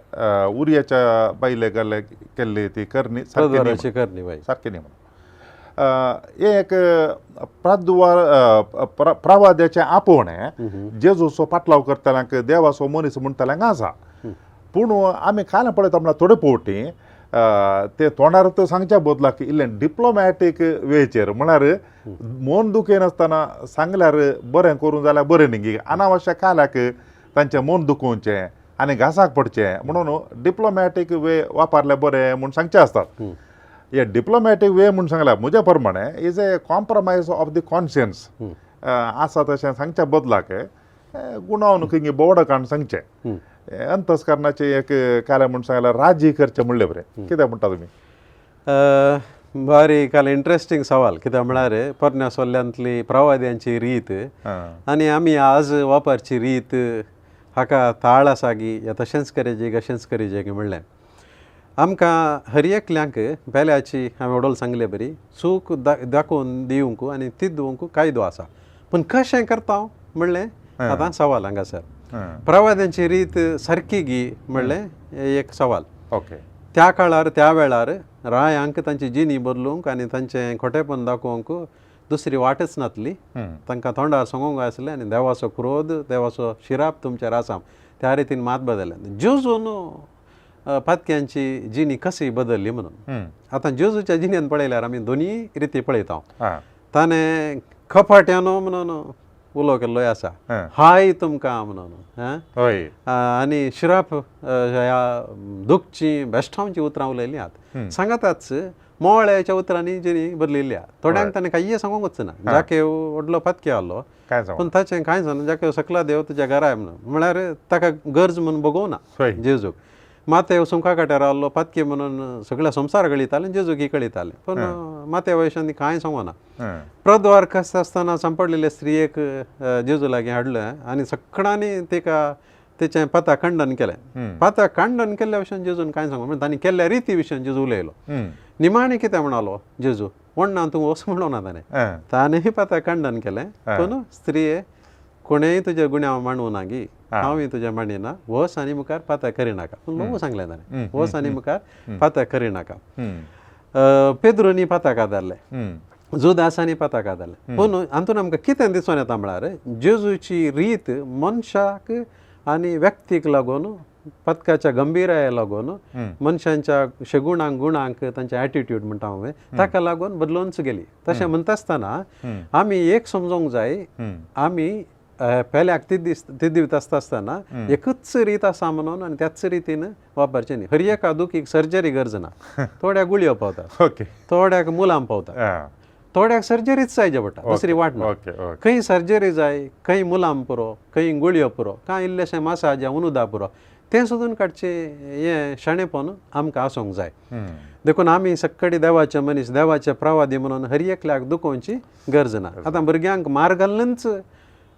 उरियाच्या बायले केल्ली ती करणी सारकी न्ही म्हणून. हें एक प्रवाद्याचें आपोवणें जेजूचो पाटलाव करतल्यांक देवाचो मनीस म्हणटल्यांक आसा, पूण आमी काल पळयता म्हळ्यार थोडे फावटी ते तोंडार तर सांगच्या बदलाक इल्लें डिप्लोमॅटीक वेचेर म्हळ्यार मन दुखयनासतना सांगल्यार बरें करूं जाल्यार बरें न्ही, अनावश्यक काल्याक तांचें मन दुखोवचें आनी घासाक पडचें म्हणून डिप्लोमॅटीक वे वापरले बरें म्हूण सांगचे आसतात. हे डिप्लोमॅटीक वे म्हूण सांगल्यार म्हज्या प्रमाणे is a compromise of the conscience आसा तशें सांगच्या बदलाक गुणावन खंय बोवडा काडून सांगचें अंतस्करणाचें एक काल्या म्हूण सांगल्यार राजी करचें म्हणलें बरें. कितें म्हणटा तुमी? बारी काल इंट्रस्टींग सवाल, कित्याक म्हळ्यार पोरण्या सोल्ल्यांतली प्रवाद्यांची रीत आनी आमी आज वापरची रीत हाका ताळ आसा गी या तशेंच करीजे अशेंच करीजे की म्हणलें. आमकां हर एकल्यांक पेल्याची हांवें वडोल सांगले बरी चूक दाखोवन दिवंक आनी ती दिवंक कायदो आसा, पूण कशें करता म्हणलें आतां सवाल हांगासर. प्रवाद्यांची रीत सारकी गी म्हणलें एक सवाल. ओके, त्या काळार त्या वेळार रायांक तांची जिणी बदलूंक आनी तांचें खोटेपण दाखोवंक दुसरी वाटच नासली. तांकां तोंडार सांगूंक आसलें आनी देवाचो क्रोध देवाचो शिराप तुमचेर आसा त्या रितीन मात बदललें. जेजून पातक्यांची जिणी कशी बदलली म्हणून आतां जेजूच्या जिणेन पळयल्यार आमी दोनूय रिती पळयता. ताणें कपाट्यानो म्हणून उलो केल्लोय आसा, हाय तुमकां म्हणून, आनी शिराप ह्या दुखची बेश्टांची उतरां उलयलीं आहात. सांगाताच मोळ्याच्या उतरांनी जिणी बदलिल्ली आहा. थोड्यांक ताणें कांय सांगूंकच ना, जाके व्हडलो पातके आहलो पूण ताचें कांय जावना, जाके सकला देव तुज्या घरा म्हणून म्हळ्यार ताका गरज म्हणून बगोवना जेजूक. मातेव सुंका काट्यार आहलो पातके म्हणून सगळ्या संवसार कळयताले, जेजूक कळयताले, पूण माथ्या वयशांनी कांय सांगना. प्रद्वार कस आसतना सांपडलेले स्त्रियेक जेजू लागीं हाडलें आनी सगळ्यांनी तिका तेचें पता खंडन केलें. पता खंडन केल्ल्या विशयान जेजून कांय सांगू तांणी केल्ल्या रिती विशयान जेजू उलयलो. निमाणें कितें म्हणालो जेजू, वण्णा तूं वच म्हणो ना ताणें, ताणें पता खंडन केलें. पूण स्त्रिये कोणेय तुजे गुन्यांव मांडूं ना गी, हांवूय तुजें मांडिना, वस आनी मुखार पाता करिनाका. पूण ल्हवू सांगलें ताणें, वस आनी मुखार पाता करिनाका. पेद्रूनी पाताक आदारलें, जुदासांनी पाताक आदारलें. पूण हातून आमकां कितें दिसून येता म्हळ्यार जेजूची रीत मनशाक आनी व्यक्तीक लागून, पथकाच्या गंभीराये लागून, मनशांच्या शेगुणांक गुणांक तांचे एटिट्यूड म्हणटा हांव ताका लागून बदलूनच गेली. तशें म्हणटा आसतना आमी एक समजूंक जाय, आमी पेल्याक तिद्दीत आसता आसतना एकूच रीत आसा म्हणून आनी त्याच रितीन वापरचें न्ही. हर एका दुखीक सर्जरी गरज ना, थोड्याक गुळयो पावता, थोड्याक मुलां पावता, थोड्याक सर्जरीच जाय जे पडटा, दुसरी वाट ना. खंय सर्जरी जाय, खंय मुलां पुरो, खंय गुळयो पुरो, कांय इल्लेशें मसाज या उनुदा पुरो, तें सोदून काडचें हें शाणेपण आमकां आसूंक जाय. देखून आमी सक्कडी देवाचे मनीस, देवाचे प्रवादी म्हणून हर एकल्याक दुखोवची गरज ना. आतां भुरग्यांक मार घालूनच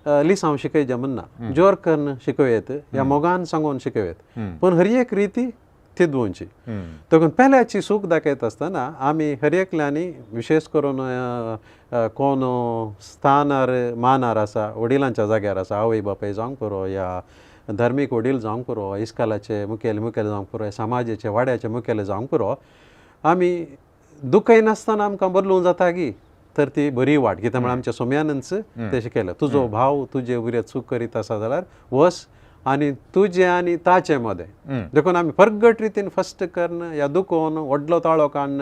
लिसांव शिकयचें म्हणना, जोर करून शिकयत या मोगान सांगून शिकयत, पूण हर एक रिती तिदवची. देखून पेल्याची सूख दाखयता आसतना आमी हर एकल्यांनी विशेश करून कोण स्थानार मानार आसा, वडिलांच्या जाग्यार आसा, आवय बापाय जावंक पुरो या धार्मीक वडील जावंक पुरो, इस्कालाचे मुखेल मुखेल जावंक पुरो, समाजाचे वाड्याचे मुखेल जावंक पुरो, आमी दुखयनासतना आमकां बदलूंक जाता गी तर ती बरी वाट. कित्याक म्हळ्यार आमच्या सोम्यानच तें शिकयलें, तुजो भाव तुजे उरें चूक करीत आसा जाल्यार वस आनी तुजें आनी ताचें मदें. देखून आमी परगट रितीन फस्ट करून या दुखोवन व्हडलो ताळो काडून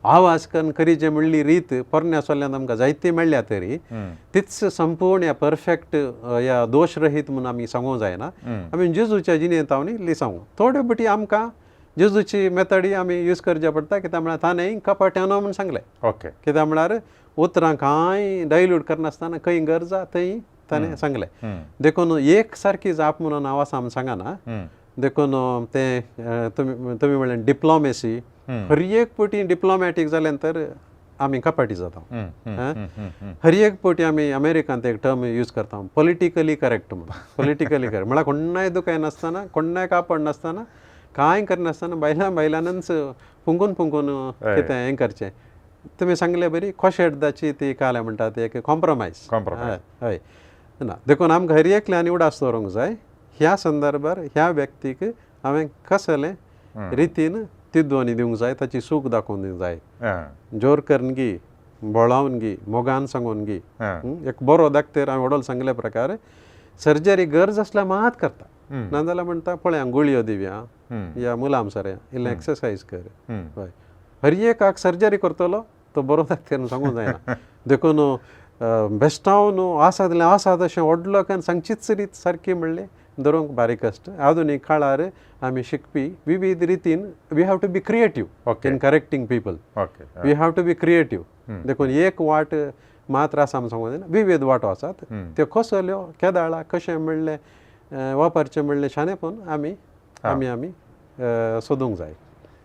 आवाज करून करीचे म्हणली रीत पोरण्या सोल्ल्यान आमकां जायती मेळ्ळ्या तरी तीच संपूर्ण या परफेक्ट या दोशरहीत म्हणून आमी सांगूंक जायना. आमी जेजूच्या जिणेंत हांव इल्ली सांगू थोड्यो बटी आमकां जेजूची मेथडी आमी यूज करचे पडटा. कित्याक म्हळ्यार ताणें कपाट्यानो म्हूण सांगलें. ओके, कित्याक म्हळ्यार उतरां कांय डायल्यूट करनासतना खंय गरज आसा थंय ताणें सांगलें. देखून एक सारकी जाप म्हणून हांव आसा म्हूण सांगना. देखून तें तुमी तुमी म्हणलें डिप्लोमेसी, हर एक पटी डिप्लोमॅटीक जालें तर आमी कपाटी जाता. हर एक पटी आमी अमेरिकांत एक टर्म यूज करता, पॉलिटिकली करेक्ट म्हणून. पॉलिटिकली करेक्ट म्हळ्यार कोणाय दुखय नासतना, कोणाय कापड नासतना, कांय करनासतना बायलां बायलांनच फुंकून फुंकून कितें हें करचें. तुमी सांगले बरी खोशेटदाची ती कालें म्हणटा ती एक कॉम्प्रोमायज. हय ना, देखून आमकां हर एकल्यान उडास दवरूंक जाय ह्या संदर्भार ह्या व्यक्तीक हांवें कसलें रितीन तिद्वनी दिवंक जाय, ताची सूख दाखोवन दिवंक जाय, जोर करून गी, बोळावन गी, मोगान सांगून गी. एक बरो दाखतर हांवें वडोल सांगले प्रकार सर्जरी गरज आसल्यार मात करता, नाजाल्यार म्हणटा पळय गुळयो दिवया या मुलाम सर इल्लें एक्सरसायज कर. हय, हर एकाक सर्जरी करतलो तो बरो दाखतर सांगूंक जायना. देखून बेस्टावन आसा जाल्यार आसा तशें व्हडलो करून सांगचीच रीत सारकी म्हणली धरूंक बारीक कश्ट. आधुनीक काळार आमी शिकपी विविध रितीन we have to be creative in correcting people, we have to be creative. देखून एक वाट मात्र आसा म्हूण सांगूंक जायना, विविध वाटो आसात, त्यो कसल्यो केदाळा कशें म्हणलें वापरचें म्हणलें शाणेपण आमी आमी आमी सोदूंक जाय.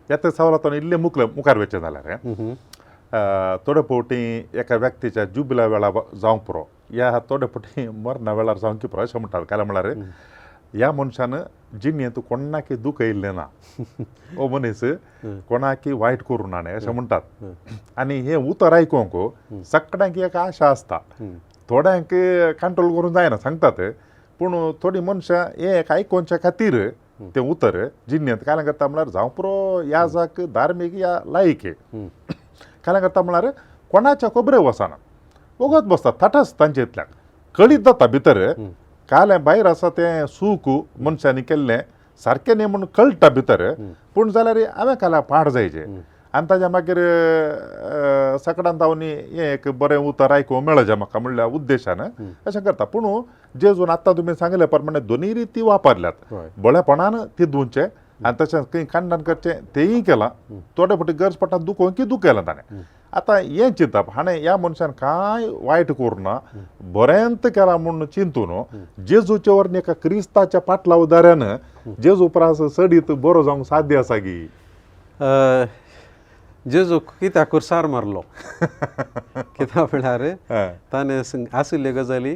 ह्या सवालांतल्यान इल्लें मुखार वचचें जाल्यार थोडे फावटी एका व्यक्तीच्या जुबिला वेळार जावंक पुरो या थोडे फावटी मरणा वेळार जावंक पुरो अशें म्हणटात. काय म्हळ्यार ह्या मनशान जिणेंत कोणाकी दुखयल्लें ना, हो मनीस कोणाकी वायट करूं ना अशें म्हणटात. आनी हें उतर आयकूंक सगळ्यांक एक आशा आसता, थोड्यांक कंट्रोल करूंक जायना सांगतात, पूण थोडीं मनशां हें एक आयकुच्या खातीर तें उतर जिणेंत काय करता म्हळ्यार जावं पुरो ह्या जाक धार्मीक या लायक काय करता म्हळ्यार कोणाच्या खबरे वचना, वगत बसता थाटास तांचे इतल्याक कळीत जाता भितर कालें भायर आसा तें सूख मनशांनी केल्लें सारकें न्ही म्हूण कळटा भितर, पूण जाल्यार हांवें काल्या पाड जायचें आनी ताज्या मागीर सगळ्यान तावनी हें एक बरें उतर आयकूंक मेळचें म्हाका म्हणल्या उद्देशान अशें करता. पूण जेजून आत्तां तुमी सांगले प्रमाणे दोनूय रिती वापरल्यात, बळेपणान तिदूंचें आनी तशेंच खंय खंडन करचें तेंय केलां, थोडे फावटी गरज पडटा दुखोवंक की दुखयलां ताणें. आतां हें चिंतप हाणें ह्या मनशान कांय वायट करूं ना, बरेंत केलां म्हूण चिंतून जेजूच्या वरवीं एका क्रिस्ताच्या पाटला उदाऱ्यान जेजू उपरांत चडीत बरो जावंक साध्य आसा गी? जेजू कित्याक कुर्सार मारलो कित्याक म्हळ्यार ताणें आशिल्ल्यो गजाली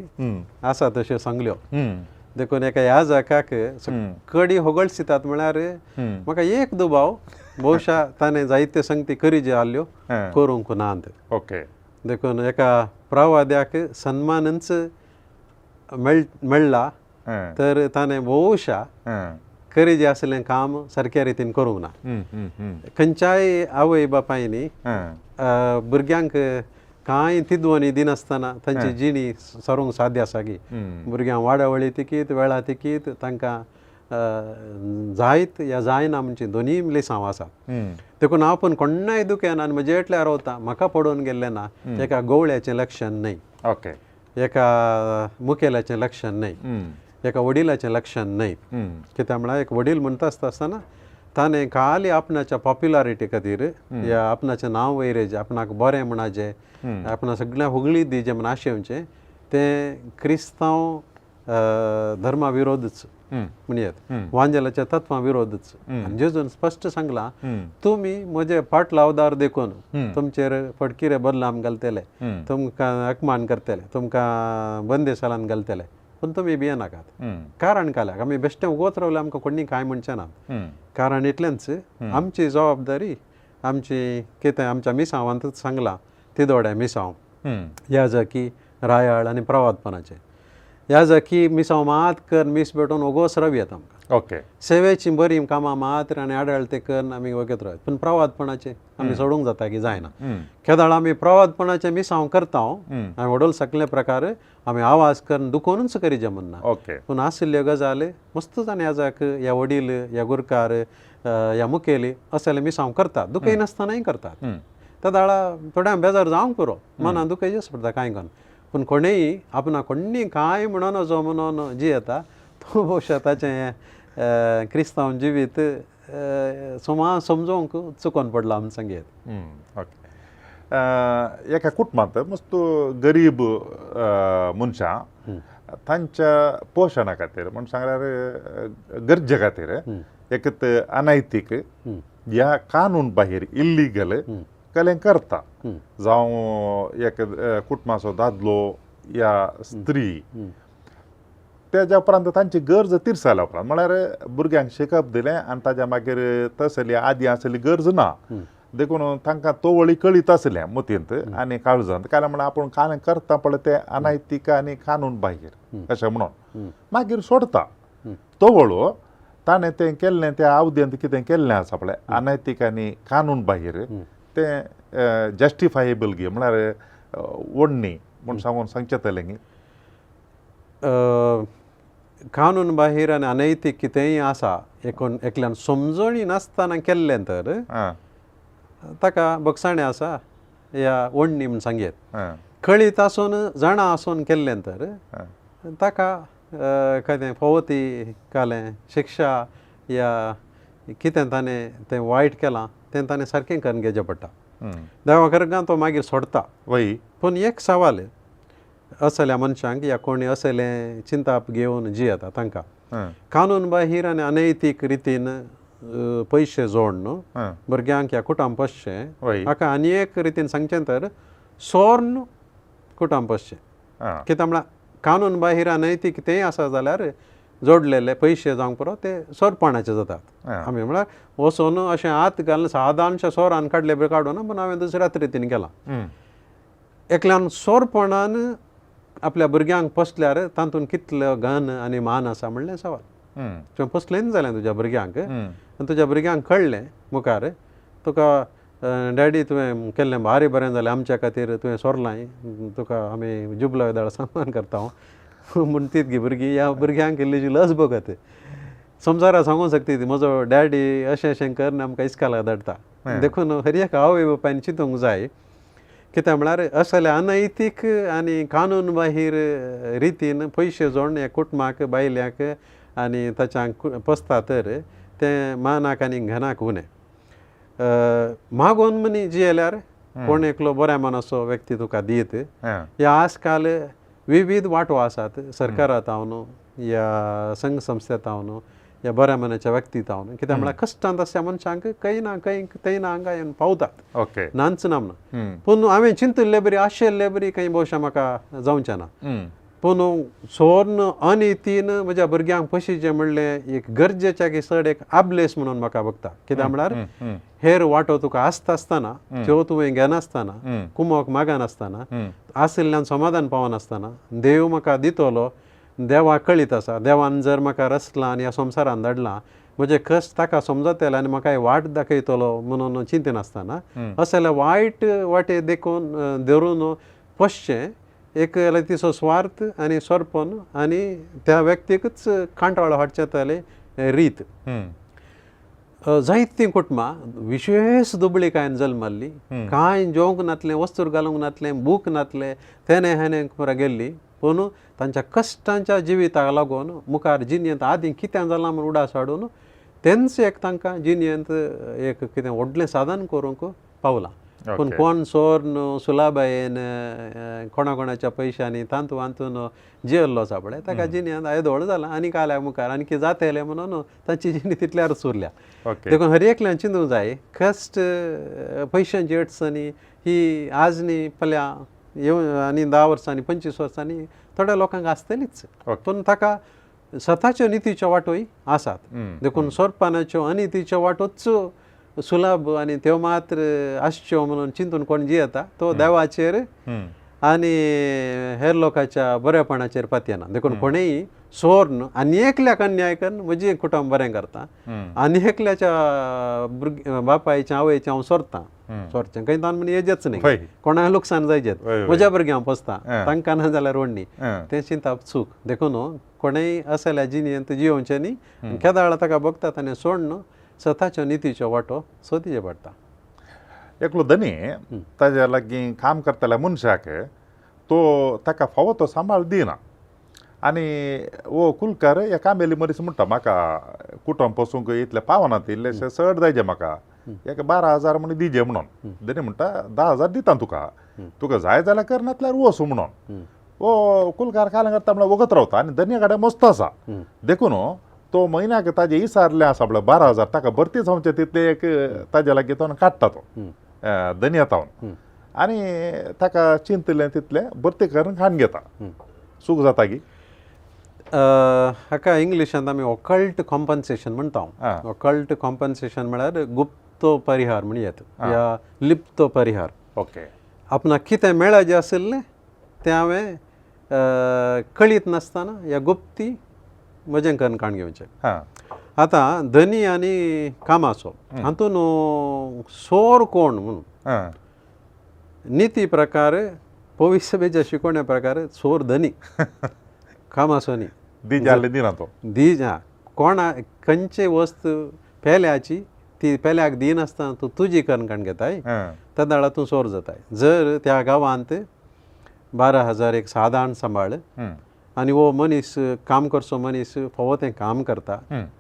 आसा तश्यो सांगल्यो. देखून एका ह्या जाकाक कडी होगळसितात म्हळ्यार म्हाका एक दुबाव, बहुशा ताणें जायते संगती करी ज्यो आहल्यो करूंक नात. ओके. देखून एका प्रवाद्याक सन्मानच मेळ्ळा तर ताणें बहुशा करी जें आसलें काम सारक्या रितीन करूंक ना. खंयच्याय आवय बापायनी भुरग्यांक कांय तिदवणी दिनासतना तांची जिणी सारूंक साध्य आसा की भुरग्यांक वाडावळी तिकीत वेळा तिकीत तांकां जायत या जायना म्हणजे दोनूय लिसांव आसा. देखून हांव पण कोण्णाय दुखेन आनी म्हजे एकल्यार रावता म्हाका पडोवन गेल्लें ना एका गवळ्याचें लक्षण न्हय, ओके, एका मुखेल्याचें लक्षण न्हय, एका वडिलाचें लक्षण न्हय. कित्याक म्हळ्यार एक वडील म्हणटा आसता आसतना ताणें खाली आपणाच्या पॉप्युलरिटी खातीर या आपणाचें नांव वयर आपणाक बरें म्हणाचें आपणा सगळ्या हुगळी दिजें म्हण आशेवचें तें क्रिस्तांव धर्मा विरोधच म्हणयेत, वांजेलाच्या तत्वां विरोधच. आनी जेजून स्पश्ट सांगलां तुमी म्हजे पाटलावदार देखून तुमचेर फटकिरे बदलाम घालतले, तुमकां अपमान करतले, तुमकां बंदेसालान घालतले, पूण तुमी भियेनाकात. कारण काल्याक आमी बेश्टे उगोत रावले आमकां कोणी कांय म्हणचें ना. कारण इतलेंच आमची जबाबदारी आमची कितें आमच्या मिसांवांतूच सांगलां तिदोड्या मिसांव ह्या जाकी रायाळ आनी प्रवादपणाचें ह्या जाकी मिसांव मात कर मीस भेटोवन ओगोस रावयेत आमकां. ओके. सेवेची बरी कामां मात्र आनी आडाळ ते करून आमी वगत रावत, पूण प्रवादपणाचें आमी सोडूंक जाता की जायना. केदाळ आमी प्रवादपणाचें मिसांव करता आनी व्हडल सगळे प्रकार आमी आवाज करून दुखोवनूच करीजे म्हणना. ओके. पूण आशिल्ल्यो गजाली मस्त जाण ह्या जाक ह्या वडील ह्या गुरकार ह्या मुखेली असले मिसांव करतात, दुखयनासतनाय करतात. तेदाळा थोड्यांक बेजार जावंक पुरो, मनान दुखयचेच पडटा कांय करून. पूण कोणेय आपणाक कोणी कांय म्हणून जो म्हणून जियेता तो भोवशा ताचें क्रिस्तांव जिवीत सुमार समजोवंक चुकोन पडलां आमी सांगयेत. ओके. एका कुटुंबांत मस्त गरीब मनशां तांच्या पोशणा खातीर म्हण सांगल्यार गरजे खातीर एक अनैतीक ह्या कानून बाहेर इल्लीगल कलें करता, जावं एक कुटुंबाचो दादलो या स्त्री तेज्या उपरांत तांची गरज तिरसाल्या उपरांत म्हळ्यार भुरग्यांक शिकप दिलें आनी ताज्या मागीर तसली आदी आसली गरज ना, देखून तांकां तोवळी कळीत आसलें मतींत आनी काळजांत, कारण म्हळ्यार आपूण कान करता पळय तें अनैतीक आनी कानून बाहेर अशें म्हणून मागीर सोडता तोवळो ताणें तें केल्लें त्या आवदेंत कितें केल्लें आसा पळय अनैतीक आनी कानून बाहेर तें जस्टिफायेबल गे म्हळ्यार ओडणी म्हूण सांगून सांगचें न्ही. कानून बाहेर आनी अनैतीक कितेंय आसा एकूण एकल्यान समजणी नासतना केल्लें तर ताका बगसाणें आसा या ओडणी म्हूण सांगयेत. कळीत आसून जाणा आसून केल्लें तर ताका कितें फावो ती कालें शिक्षा या कितें ताणें तें वायट केलां तें ताणें सारकें करून घेवचें पडटा. देवा करगां तो मागीर सोडटा. वय. पूण एक सवाल असल्या मनशांक या कोणी असलें चिंताप घेवन जियेता तांकां कानून बाहेर आनी अनैतीक रितीन पयशे जोडून भुरग्यांक ह्या कुटुंब पोसचें, हाका आनी एक रितीन सांगचें तर सोर्न कुटुंब पोसचें. कित्याक म्हळ्यार कानून बाहेर अनैतीक तेंय आसा जाल्यार जोडलेले पयशे जावंक पुरो ते सोरपणाचे जातात. आमी म्हळ्यार वचून अशें हात घालून सादारणशें सोरान काडले बी काडून पूण हांवें दुसऱ्याच रितीन केलां. एकल्यान सोरपणान आपल्या भुरग्यांक पोसल्यार तातूंत कितलो गन आनी मान आसा म्हणलें सवाल. तुवें पोसलें जालें तुज्या भुरग्यांक आनी तुज्या भुरग्यांक कळ्ळें मुखार तुका डॅडी तुवें केल्लें भारी बरें जालें आमच्या खातीर तुवें सोरलां तुका आमी जुबलो वेदाळ सन्मान करता म्हूण तीत गी भुरगीं ह्या भुरग्यांक इल्लीशी लज भोगत संवसारा सांगूंक शकता ती म्हजो डॅडी अशें अशें करून आमकां इस्कालाक धाडटा. देखून हर एक आवय बापायन चिंतूंक जाय कित्याक म्हळ्यार असले अनैतीक आनी कानून बाहेर रितीन पयशे जोडून ह्या कुटुंबाक बायल्यांक आनी ताच्यांक पोसता तर तें मानाक आनी घनाक उणें मागोवन मनी जियेल्यार कोण एकलो बऱ्या मनाचो व्यक्ती तुका दीत. ह्या आजकाल विविध वांटो आसात सरकारा तावन या संघ संस्थे तावन ह्या बऱ्या मनाच्या व्यक्ती जावन, कित्याक म्हळ्यार कश्टांत आसच्या मनशांक खंय ना खंय थंय ना हांगा येवन पावतात, नाच ना म्हणून. पूण हांवें चिंतिल्ले बरी आशिल्ले बरी खंय भोवशा म्हाका जावचें ना. पूण सोर्न अनितीन म्हज्या भुरग्यांक पयशेचें म्हणलें एक गरजेच्या की चड एक आबलेस म्हणून म्हाका बघता. कित्याक म्हळ्यार हेर वांटो तुका आसता आसतना त्यो तुवें घेनासतना, कुमोक मागनासतना, आशिल्ल्यान समाधान पावनासतना देव म्हाका दितलो, देवा कळीत आसा, देवान जर म्हाका रचला आनी ह्या संवसारान धाडला म्हजे कश्ट ताका समजतले आनी म्हाका वाट दाखयतलो म्हणून चिंतिनासतना असल्या वायट वाटे देखून धरून पोसचें एक तिचो स्वार्थ आनी सोरपण आनी त्या व्यक्तीकच कांटाळो हाडचे तले रीत. जायतीं कुटुंबां विशेश दुबळीकायेन जल्मल्ली, कांय जेवंक नातलें, वस्तूर घालूंक नातलें, भूक नातलें, तेणे हेणे पुरा गेल्ली. पूण तांच्या कश्टांच्या जिविताक लागून मुखार जिणेंत आदीं कितें जालां म्हूण उडास हाडून तेंच एक तांकां जिणेंत एक कितें व्हडलें साधन करूंक पावलां. पूण कोण सोर्न सुलाबायेन कोणा कोणाच्या पयशांनी तांतू हातून जियेल्लो आसा पळय ताका जिणेंत आयदोळ जाला आनी काल्या मुखार आनी कितें जातलें म्हणून तांची जिणी तितल्यारूच उरल्या. देखून हर एकल्यान चिंतूंक जाय कश्ट पयशांची अडचणी ही आज न्ही फाल्यां येवन आनी 10 वर्सांनी 25 वर्सांनी थोड्या लोकांक आसतलीच, पूण ताका स्वताच्यो नितीच्यो वाटोय आसात. देखून सोरपानाच्यो अनितीच्यो वाटोच सुलभ आनी त्यो मात्र आसच्यो म्हणून चिंतून कोण जियेता तो देवाचेर आनी हेर लोकांच्या बरेपणाचेर पातयेना. देखून कोणूय सोर्न आनी एकल्याक अन्याय करून म्हजें कुटुंब बरें करता आनी एकल्याच्या भुरगे बापायचें आवयचें हांव सोरतां, सोरचें खंय तान म्हण येजेच न्ही, कोणाक लुकसाण जायजेत, म्हज्या भुरग्यांक हांव पोसता तांकां ना जाल्यार व्हडली तें चिंतप चूक. देखून कोणूय असल्या जिणेंत जियोवचें न्ही, केदाळा ताका बघता ताणें सोडून स्वताच्यो नितीच्यो वाटो सोदीचे पडटा. एकलो धनी ताज्या लागीं काम करतल्या मनशाक तो ताका फावो तो सांबाळ दिना आनी वो कुलकार ह्या कामेली मनीस म्हणटा म्हाका कुटुंब पोसूंक इतलें पावना इल्लेशें चड जायजे म्हाका एक 12,000 म्हणून दिजे म्हणून. धनी म्हणटा 10,000 दिता तुका, तुका जाय जाल्यार कर नातल्यार वच म्हणून. वो कुलकार काल करता म्हणल्यार वगत रावता आनी धनया कडेन मस्त आसा देखून तो म्हयन्याक ताजे इसारले आसा पळय 12,000 ताका भरती जावचें तितले एक ताज्या लागीं तो काडटा तो धनया तावन आनी ताका चिंतलें तितलें भरती करून खाण घेता. चूक जाता की हाका इंग्लिशांत आमी ऑकल्ट कॉम्पन्सेशन म्हणटा. ऑकल्ट कॉम्पन्सेशन म्हळ्यार गुप्त परिहार म्हण येता या लिप्त परिहार. ओके, आपणाक कितें मेळाचें आशिल्लें तें हांवें कळीत नासतना ह्या गुप्ती म्हजें करून काण घेवचें. आतां धनी आनी कामाचो हातून सोर कोण म्हणून निती प्रकार पविसभेच्या शिकोवण्या प्रकार सोर धनी कामाचो न्ही. दिना तो दी कोणा खंयची वस्त पेल्याची ती पेल्याक दिनासतना तूं तुजी करून काण घेताय तेन्ना तूं सोर जाताय. जर त्या गांवांत 12,000 एक सादारण सांबाळ आनी हो मनीस काम करचो मनीस फावो तें काम करता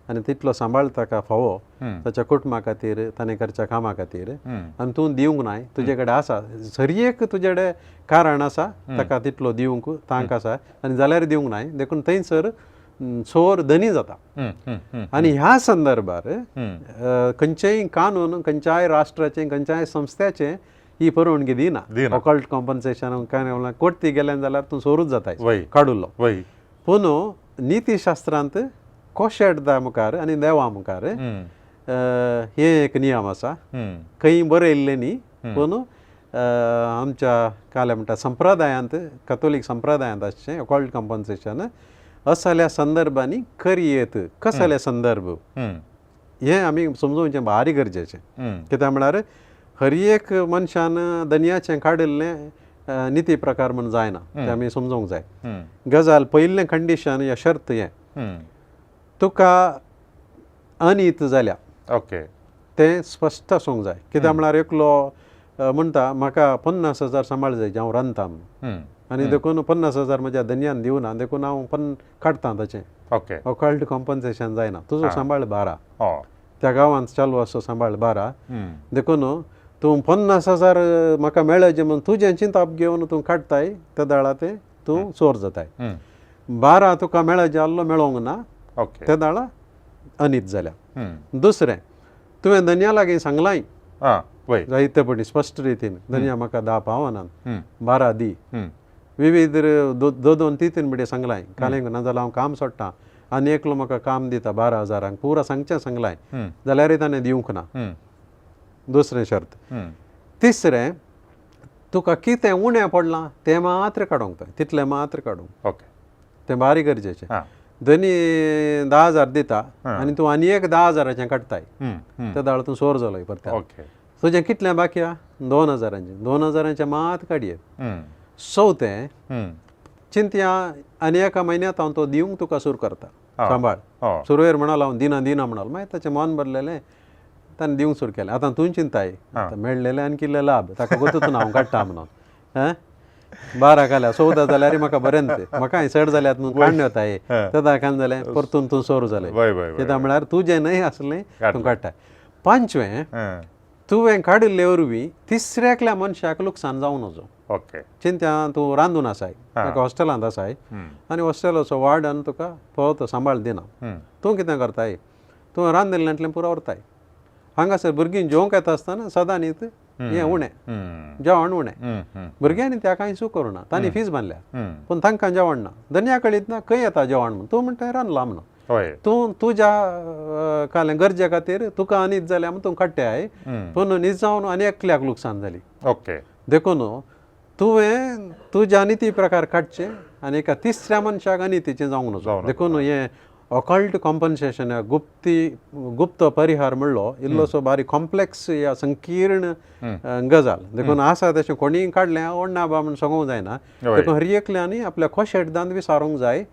आनी तितलो सांबाळ ताका फावो ताच्या कुटुंबा खातीर ताणें करच्या कामा खातीर आनी तूं दिवंक नाय तुजे कडेन आसा सरी एक तुजे कडेन कारण आसा ताका तितलो दिवंक तांक आसा आनी जाल्यार दिवंक नाय देखून थंयसर चोर धनी जाता. आनी ह्या संदर्भार खंयचेय कानून खंयच्याय राष्ट्राचें खंयच्याय संस्थेचें ही परवानगी दिना. ऑकल्ट कॉम्पन्सेशन काय कोर्टी गेल्यान जाल्यार तूं सोरूच जाताय काडुल्लो. पूण नितीशास्त्रांत कोशेडदा मुखार आनी देवा मुखार हे एक नियम आसा, खंय बरयल्लें न्ही पूण आमच्या काल म्हणटा संप्रदायांत कथोलीक संप्रदायांत आसचें ऑकल्ट कॉम्पन्सेशन असल्या संदर्भांनी करयेत. कसले संदर्भ हें आमी समजोवचें भारी गरजेचें. कित्याक म्हळ्यार हर एक मनशान दनयाचें काडिल्लें निती प्रकार म्हूण जायना, तें आमी समजोवंक जाय. गजाल पयलें कंडिशन या शर्त हें तुका अनीत जाल्या ओके तें स्पश्ट आसूंक जाय. कित्याक म्हळ्यार एकलो म्हणटा म्हाका 50,000 सांबाळ जाय हांव रांदता म्हणून आनी देखून 50,000 म्हज्या धनयान दिवना देखून हांव काडटा ताचें. ओके, ऑकल्ट कॉम्पन्सेशन जायना. तुजो सांबाळ 12 त्या गांवांत चालू आसो सांबाळ 12 देखून तूं 50,000 म्हाका मेळचे म्हूण तुजें चिंताप घेवन तूं काडटाय त्या दाळा तें तूं चोर जाताय. 12 तुका मेळचे आहलो मेळोंक ना ओके त्या दाळा अनीत जाल्या. दुसरें, तुवें धनया लागीं सांगलांय आं वय जायते पटी स्पश्ट रितीन, धनया म्हाका 10 पावनात, 12 दी, विविध 2 2 3 3 बडे सांगलाय, कालेंक ना जाल्यार हांव काम सोडटा आनी एकलो म्हाका काम दिता 12,000 पुरा सांगचें सांगलाय, जाल्यारय ताणें दिवंक ना. दुसरें शर्त. तिसरें, तुका कितें उणें पडलां तें मात्र काडूंक जाय, तितलें मात्र काडूंक. ओके, तें बारी गरजेचें. धनी 10,000 दिता आनी तूं आनी एक 10,000 काडटाय, ते दाळ तूं सोर जालोय परते. ओके, तुजें कितलें बाकी आहा? 2,000, 2,000 मात काडये. चवथें, चिंतया आनी एका म्हयन्यांत हांव तो दिवंक तुका सुरू करता सांबाळ. सुरवेर म्हणाल हांव दिना दिना म्हणाल, मागीर ताचें मन भरलेलें ताणें दिवंक सुरू केलें. आतां तूं चिंताय, आतां मेळ्ळेलें आनी कितले लाभ ताका गोतूच ना हांव काडटा म्हणून. 12 घाल्या 14 जाल्यार म्हाका बरें तें, म्हाका चड जाल्यार तूं काडून वताय, तेदा कान जालें परतून तूं सोर जालें. कित्याक म्हळ्यार तुजें न्हय आसलें तूं काडटाय. पांचवें, तुवें काडिल्ले वरवीं तिसऱ्या एकल्या मनशाक लुकसाण जावं नजो. ओके, चिंत्या तूं रांदून आसाय, ताका हॉस्टेलांत आसाय आनी हॉस्टेलाचो वार्डन तुका पळोवतो सांबाळ दिना, तूं कितें करताय? तूं रांदिल्ल्यांतलें पुरो व्हरताय. हांगासर भुरगीं जेवंक येता आसतना सदां न्हीत हें उणें जेवण उणें, भुरग्यांनी त्या कांय चूक करूं ना, तांणी फीज बांदल्या पूण तांकां जेवण ना. धनया कळीत ना खंय येता जेवण म्हूण, तूं म्हणटा रांदलां म्हणून. तूं तुज्या कालें गरजे खातीर तुका अनीत जाल्या म्हूण तूं काडटाय, पूण न्हीद जावन आनी एकल्याक लुकसाण जाली. ओके, देखून तुवें तुज्या अनिती प्रकार काडचे आनी एका तिसऱ्या मनशाक अनितीचें जावंक नजो. देखून हें ऑकल्ट कॉम्पन्सेशन, गुप्त परिहार म्हणलो इल्लोसो बारीक कॉम्प्लेक्स या संकीर्ण गजाल. देखून आसा तशें कोणीय काडलें ओडना बा म्हूण सांगूंक जायना. देखून हर एकल्यानी आपल्या खोशेटदान विचारूंक जाय,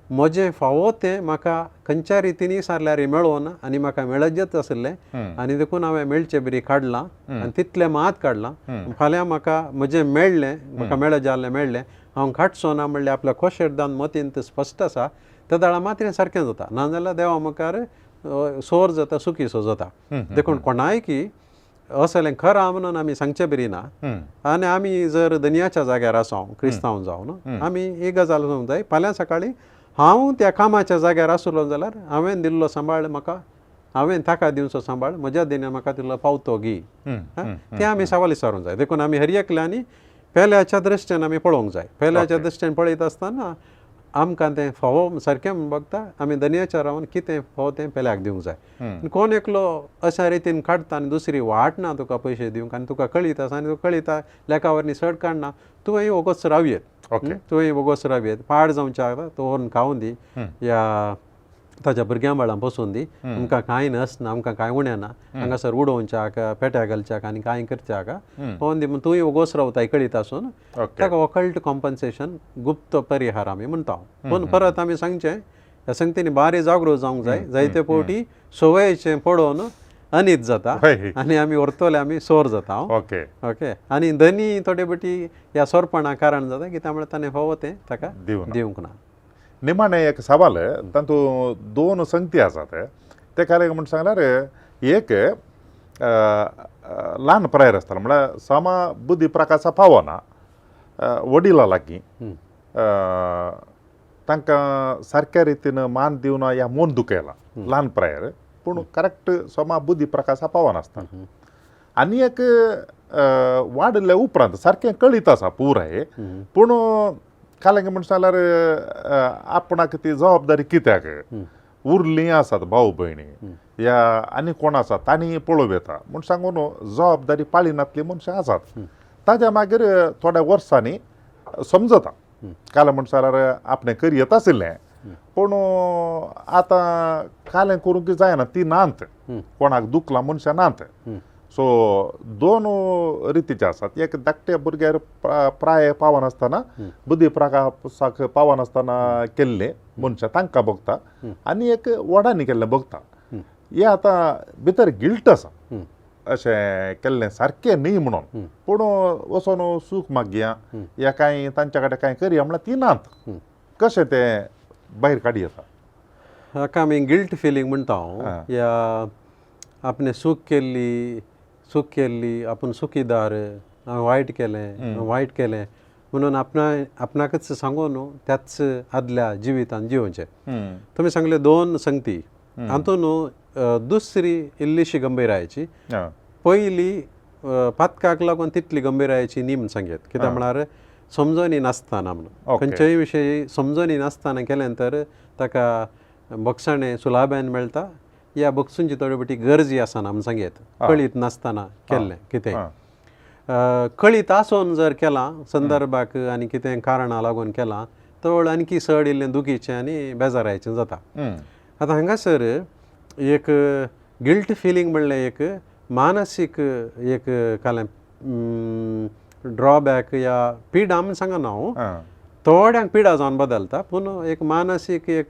म्हजें फावो तें म्हाका खंयच्या रितीनी सारल्यार मेळोना आनी म्हाका मेळजेच आशिल्लें आनी देखून हांवें मेळचें बरी काडलां आनी तितलें मात काडलां, फाल्यां म्हाका म्हजें मेळ्ळें, म्हाका मेळत जाल्लें मेळ्ळें, हांव काडचो ना म्हणल्यार आपल्या खोशेटदान मतींत स्पश्ट आसा त्या दाळा मात्र सारकें जाता, नाजाल्यार देवा मुखार सोर जाता, सुकीसो जाता. देखून कोणाय की असलें खरां म्हणून आमी सांगचें बरी ना. आनी आमी जर दनयाच्या जाग्यार आसा क्रिस्तांव जावन आमी ही गजाल सांगूंक जाय, फाल्यां सकाळीं हांव त्या कामाच्या जाग्यार आसलो जाल्यार हांवें दिल्लो सांबाळ म्हाका, हांवें ताका दिवचो सांबाळ म्हज्या दिन्या म्हाका दिल्लो पावतो गी, तें आमी सवाल विचारूंक जाय. देखून आमी हर एकल्यांनी पेल्याच्या दृश्टीन आमी पळोवंक जाय. पेल्याच्या दृश्टीन पळयत आसतना आमकां तें फावो सारकें म्हूण बगता, आमी दनयाच्या रावन कितें फावो तें पेल्याक दिवंक जाय. कोण एकलो अशा रितीन काडटा आनी दुसरी वाट ना तुका पयशे दिवंक आनी तुका कळीत आसा आनी तुका कळीत लेखा वरवीं चड काडना, तुवें वोगोच रावयेत, तुवें वोगोच रावयेत, पाड जावच्या तो व्हरून खावूं दी या ताच्या भुरग्यां बाळां बसून दी, आमकां कांय नसना, आमकां कांय उणें ना, हांगासर उडोवच्याक पेट्या घालच्याक आनी कांय करच्याक पळोवन दी, म्हूण तूंय वोगोच रावताय कळीत आसून ताका ऑकल्ट कॉम्पन्सेशन, गुप्त परिहार आमी म्हणटा. पूण परत आमी सांगचें ह्या संगतीनी बारी जागृत जावंक जाय, जायते फावटी सवयेचें पळोवन अनीत जाता आनी आमी व्हरतले आमी सोर जाता. ओके ओके, आनी धनी थोडे फावटी ह्या सोरपणा कारण जाता की त्यामुळे ताणें फावो तें ताका दिवंक ना. निमाणें एक सवाल, तातूंत दोन संगती आसात ते कार्य म्हण सांगल्यार, एक ल्हान प्रायर आसतालो म्हळ्यार सामा बुद्धी प्रकाशा पावना वडिलां लागीं, तांकां सारक्या रितीन मान दिवना या मन दुखयला ल्हान प्रायर, पूण करेक्ट समा बुद्धी प्रकाशा पावनासता. आनी एक वाडिल्ल्या उपरांत सारकें कळीत आसा पुराय, पूण कालें म्हण सांगल्यार आपणाक ती जबाबदारी कित्याक उरलीं आसात भाव भयणी या आनी कोण आसा तांणी पळोवं येता म्हूण सांगून जबाबदारी पाळिनातली मनशां आसात. ताज्या मागीर थोड्या वर्सांनी समजता कालें म्हण सांगल्यार आपणें करयत आशिल्लें, पूण आतां कालें करूंक जायना, ती नात, कोणाक दुखलां मनशां नात. सो दोन रितीचे आसात, एक धाकट्या भुरग्यार प्राय पावनासतना बुद्धी प्रकाशाक पावनासतना केल्ले मनशां तांकां भोगता आनी एक व्हडांनी केल्लें भोगता. हे आतां भितर गिल्ट आसा अशें केल्लें सारकें न्ही म्हणून, पूण वचोन सूख मागया या कांय तांच्या कडेन कांय करया म्हणल्यार ती नात, कशें तें भायर काडूं येता? हाका आमी गिल्ट फिलींग म्हणटा. या आपणें चूक केल्ली, चूक केल्ली, आपूण चुकीदार, हांवें वायट केलें, वायट केलें म्हणून आपणाकच सांगून न्हू त्याच आदल्या जिवितान जिवचें. तुमी सांगले दोन संगती, हातून दुसरी इल्लीशी गंभीरायेची, पयली पातकाक लागून तितली गंभीरायेची न्ही म्हूण सांगयत, कित्याक म्हळ्यार समजणी नासतना म्हणून खंयचेय विशयी समजणी नासतना केलें तर ताका बक्षाणें सुलाब्यान मेळटा या बक्षूंची थोडी बटी गरजी आसना म्हूण सांगयत, कळीत नासतना केल्लें कितें कळीत आसून जर केलां संदर्भाक आनी कितें कारणां लागून केलां तर आणखी चड इल्लें दुखीचें आनी बेजारायचें जाता. आतां हांगासर एक गिल्ट फिलींग म्हणलें एक मानसीक एक कालें ड्रॉबॅक या पिडा म्हूण सांगना हांव, थोड्यांक पिडा जावन बदलता पूण एक मानसीक एक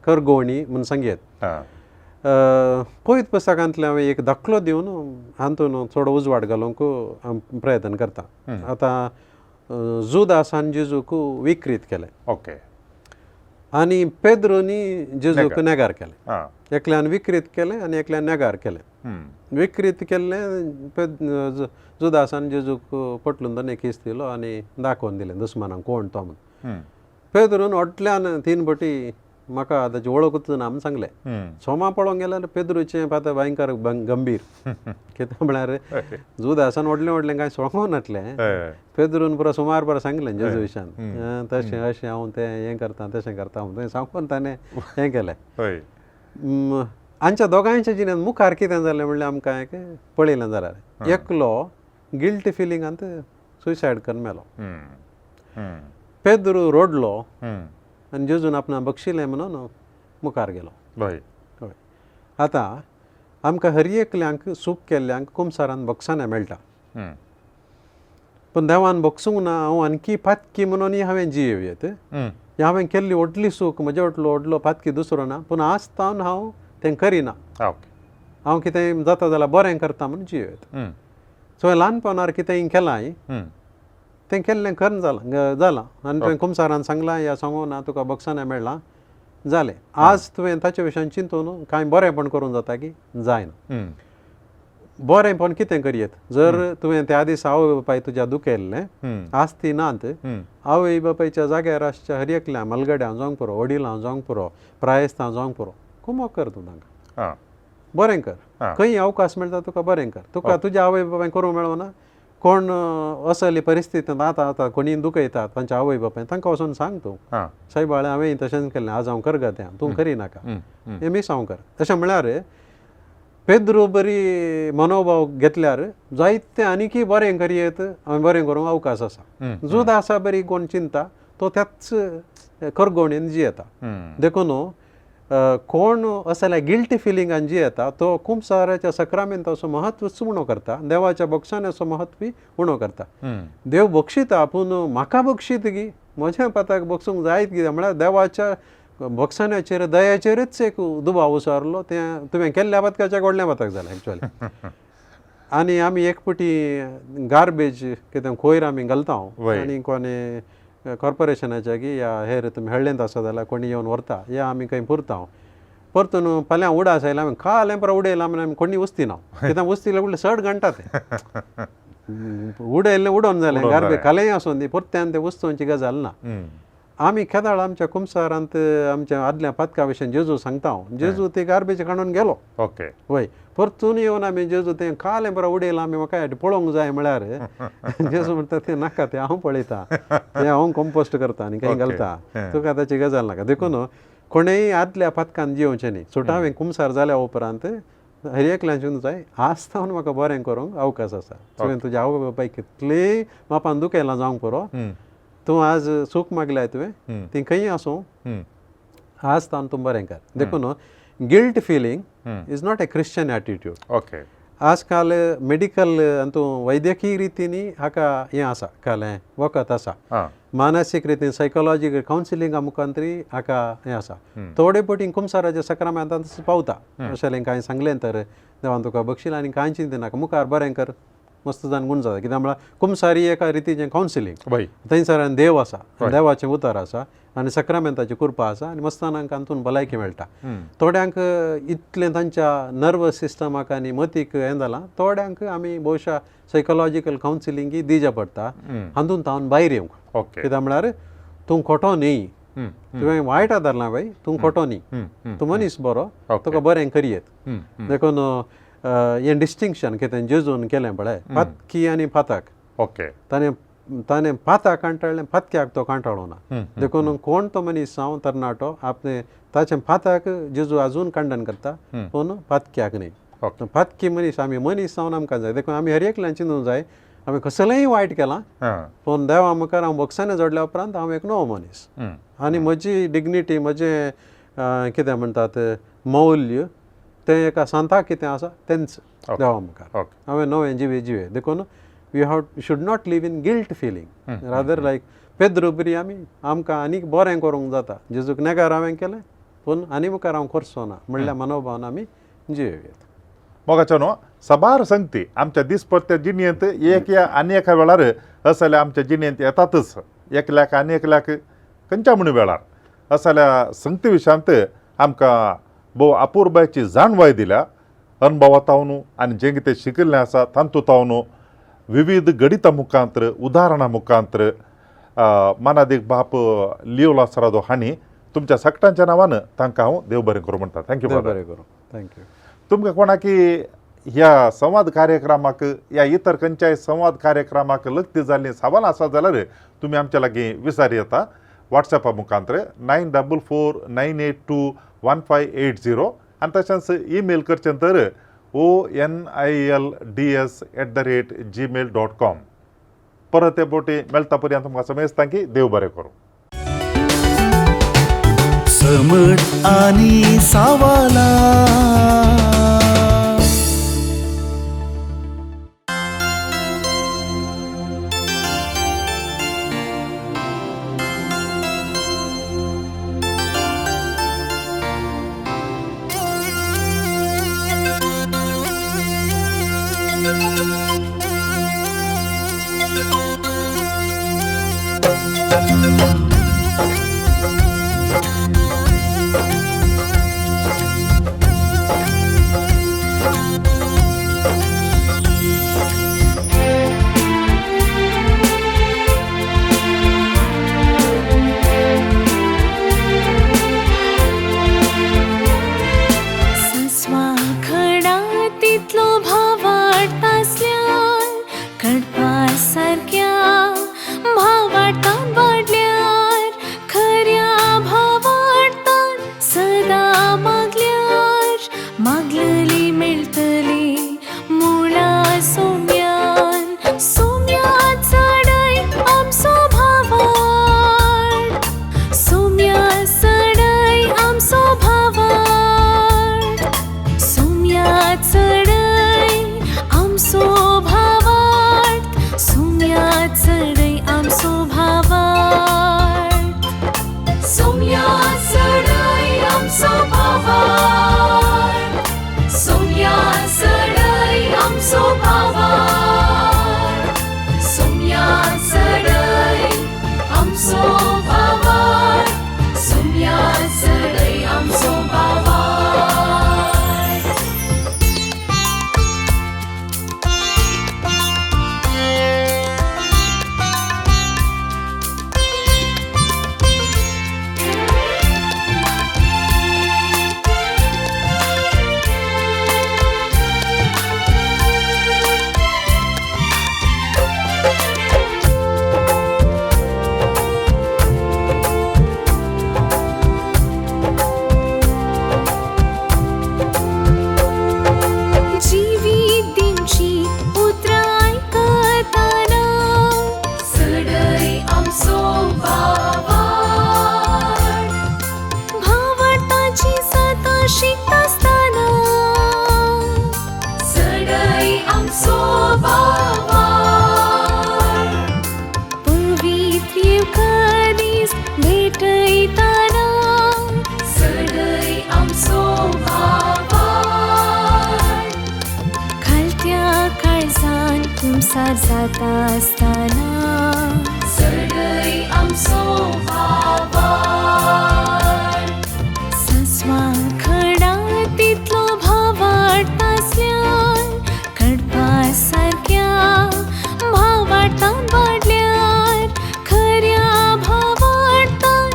करगोणी म्हूण सांगयत. पवित्र पुस्तकांतलें हांवें एक दाखलो दिवन हातून थोडो उजवाड घालूंक प्रयत्न करता. आतां जुदासान जेजूक विक्रीत केलें, ओके, आनी पेद्रूनी जेजूक नेगार केलें. एकल्यान विक्रीत केलें आनी एकल्यान नेगार केलें. विक्रीत केल्लें जुदासान जेजूक पटलून दोन एक दिलो आनी दाखोवन दिलें दुस्मानाक कोण तो म्हूण. पेद्रून व्हडल्यान 3 पटी म्हाका ताची वळखूच ना म्हूण सांगलें. सोमा पळोवंक गेल्यार पेद्रूचें पात्र भयंकर गंभीर, कितें म्हळ्यार जुदासान व्हडलें व्हडलें कांय सांगूंक नासलें, पेद्रून पुरो सुमार बरें सांगलें जेजू विशयान, तशें अशें हांव तें हें करता तशें करता म्हूण सांगून ताणें हें केलें. आमच्या दोगांयच्या जिणेंत मुखार कितें जालें म्हणल्यार आमकां एक पळयलें जाल्यार एकलो गिल्टी फिलिंगांत सुसायड करून मेलो, पेद्रू रडलो आनी जेजून आपणाक बक्षिलें म्हणून मुखार गेलो. हय, आतां आमकां हर एकल्यांक चूक केल्ल्यांक कुमसारान बक्षानां मेळटा, पूण देवान बक्षूंक ना हांव आणखी पातकी म्हणून हांवें जियेवयेत, हांवें केल्ली व्हडली चूक म्हजे व्हडलो व्हडलो पातकी दुसरो ना, पूण आज तावन हांव तें करिना, हांव कितें जाता जाल्यार बरें करता म्हणून जियेवयेत. सो ल्हानपणार कितेंय केलां तें केल्लें करून जालां जालां आनी तुवें कुमसारान सांगलां या सांगूं ना तुका बक्षानां मेळ्ळां जालें, आज तुवें ताचे विशयान चिंतून कांय बरेंपण करूंक जाता की जायना. बरेंपण कितें करयेत जर तुवें त्या दिसा आवय बापाय तुज्या दुखयल्लें आज ती नात, आवय बापायच्या जाग्यार आसच्या हर एकल्या मलगड्यां जावंक पुरो, वडिलां जावंक पुरो, प्रायस्तां जावंक पुरो, कुमोक कर तूं तांकां, बरें कर, खंय अवकाश मेळटा तुका बरें कर. तुका तुज्या आवय बापायन करूंक मेळना, कोण असली परिस्थितींत आतां आतां कोणी दुखयतात तांच्या आवय बापायन तांकां वचून सांग तूं, सायबाळे हांवें तशेंच केल्लें आज हांव करगा तें तूं करिनाका हें मिसांव कर. तशें म्हळ्यार पेद्रू बरी मनोभाव घेतल्यार जायतें आनीकय बरें करयेत, हांवें बरें करूंक अवकाश आसा. जुदा आसा बरी कोण चिंता तो त्याच करगोणेन जियेता. देखून कोण असल्या गिल्टी फिलिंगान जियेता तो कुमसाराच्या सक्रामेंताचो महत्व उणो करता, देवाच्या बक्षाण्याचो महत्व उणो करता. देव बक्षिता पूण म्हाका बक्षीत गी म्हज्या पाताक बक्षूंक जायत कितें म्हळ्यार देवाच्या बक्षाण्याचेर दयाचेरच एक दुबाव उसारलो तें तुवें केल्ल्या पातकाच्या व्हडल्या पातक जालें एक्चुअली. आनी आमी एक पटी गार्बेज कितें कोयर आमी घालता आनी कोणे कॉर्पोरेशनाच्या की या हेर तुमी हळ्ळेंत आसा जाल्यार कोणी येवन व्हरता या आमी खंय पुरता, परतून फाल्यां उडास आयला आमी कालें परत उडयलां म्हणून आमी कोणी उस्तिना, कित्याक उस्तिले उडले चड घाणटा तें उडयल्लें उडोवन जालें गार्बेज कालेंय आसून ती परत्यान तें उस्तोवची गजाल ना. आमी केदाळ आमच्या कुमसारांत आमच्या आदल्या पातका विशयन जेजू सांगता हांव, जेजू ती गार्बेज काडून गेलो, ओके, वय परतून येवन आमी जेजू तें कालें बरें उडयलां आमी म्हाका पळोवंक जाय म्हळ्यार जेजू म्हणटा तें नाका तें हांव पळयता, तें हांव कंपोस्ट करता आनी खंय घालता, तुका ताची गजाल नाका. देखून कोणेय आदल्या पातकान जियोवचें न्ही. सुटा हांवें कुमसार जाल्या उपरांत हर एकल्यान जाय आज तावन म्हाका बरें करूंक अवकाश आसा. तुवें तुज्या आवय बापाय कितलेय मापान दुखयलां जावंक पुरो, तूं आज चूक मागल्याय तुवें ती खंय आसूं आज तावन तूं बरें कर. देखून guilt feeling is not a Christian attitude. Okay, आजकाल मेडिकल तूं वैद्यकीय रितीनी हाका हें आसा कालें वखद आसा, मानसीक रितीन सायकोलॉजिकल कावन्सिलिंगा मुखांतरी हाका हें आसा. थोडे पटी कुमसाराच्या सक्रामेंतांत पावता अशें कांय सांगलें तर देवान तुका बक्षील आनी कांय चिंतिनाका मुखार बरें कर मस्त जावन गूण जाता. कित्याक म्हळ्यार कुमसारी एका रितीचें कावन्सिलींग, थंयसर देव आसा, देवाचें उतर आसा आनी सक्रामेंताची कृपा आसा आनी मस्तानांक हातून भलायकी मेळटा. थोड्यांक इतलें तांच्या नर्वस सिस्टमाक आनी मतीक हें जालां, थोड्यांक आमी भोवशा सायकोलॉजिकल कावन्सिलिंगय दिवचें पडटा हातून तावन भायर येवंक. कित्याक म्हळ्यार तूं खोटो न्ही, तुवें वायट आदारलां बाय, तूं खोटो न्ही, तूं मनीस बरो, तुका बरें करयेत. देखून हें डिस्टिंक्शन कितें जेजून केलें पळय, पातकी आनी पाताक. ओके, ताणें ताणें पाताक कांटाळ्ळें, पातक्याक तो कांटाळो ना. देखून कोण तो मनीस जावं तरणाटो आपणे ताचें पाताक जेजू आजून खंडन करता, पूण पातक्याक न्ही. पातकी मनीस आमी मनीस जावन आमकां जाय. देखून आमी हर एकल्यान चिंतूंक जाय आमी कसलेंय वायट केलां, पूण देवा मुखार हांव भोगसाणे जोडल्या उपरांत हांव एक नवो मनीस आनी म्हजी डिग्निटी, म्हजें कितें म्हणटात मौल्य, तें एका सांताक कितें आसा तेंच देवा मुखार हांवें नवें जिवे जिवे. देखून we have should not live in guilt feeling, rather like Pedro बरी आमी आमकां आनीक बरें करूंक जाता. जेजूक नेगार हांवें केलें पूण आनी मुखार हांव करचो ना म्हणल्यार मनोभावन आमी जिवेत. मोगाचो न्हू साबार संगती आमच्या दिसपट्ट्या जिणेंत एक या आनी एका वेळार असल्या आमच्या जिणेंत येतातच, एकल्याक आनी एकल्याक खंयच्या म्हण वेळार असल्या संगती विशयांत आमकां भोव अपुरबायची जाणवाय दिल्या अणभवातावन आनी जें कितें शिकिल्लें आसा तातूंत विविध गणिता मुखांत्र उदाहरणां मुखांत्र मानादीक बाप लियो लासरादो हांणी तुमच्या सगळ्यांच्या नांवान तांकां हांव देव बरें करूं म्हणटा. Thank you. बरें करूं. Thank you. तुमकां कोणाकी ह्या संवाद कार्यक्रमाक या इतर खंयच्याय संवाद कार्यक्रमाक लग्ती जाल्लीं सवाल आसा जाल्यार तुमी आमच्या लागीं विचार येता वॉट्सॅपा मुखांत्र 944982 1580 आनी तशेंच ईमेल करचें तर onilds@gmail.com. परत ते बोटी मेळटा पर्यंत तुमकां समेस्तां की देव बरें करूं. समट आनी सावाला. जाता आसतना सडय आमचो भावार्थ सासवां खडा तितलो भावार्थ आसल्यार कडपा सारक्या भावार्थान वाडल्यार खऱ्या भावार्थान.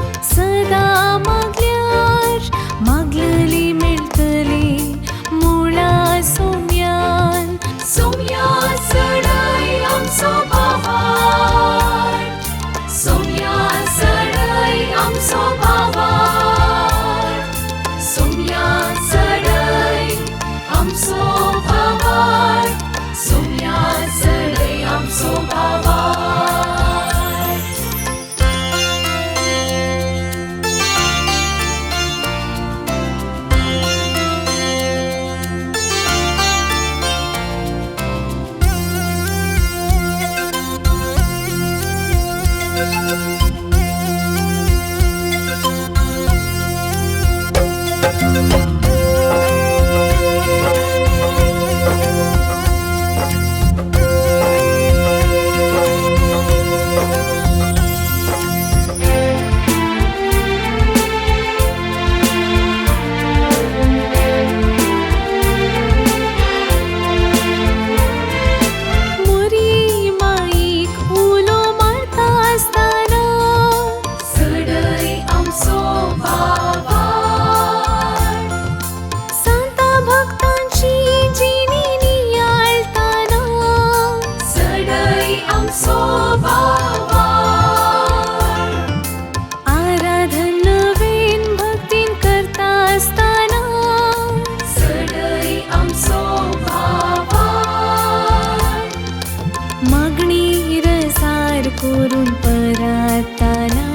करून परताना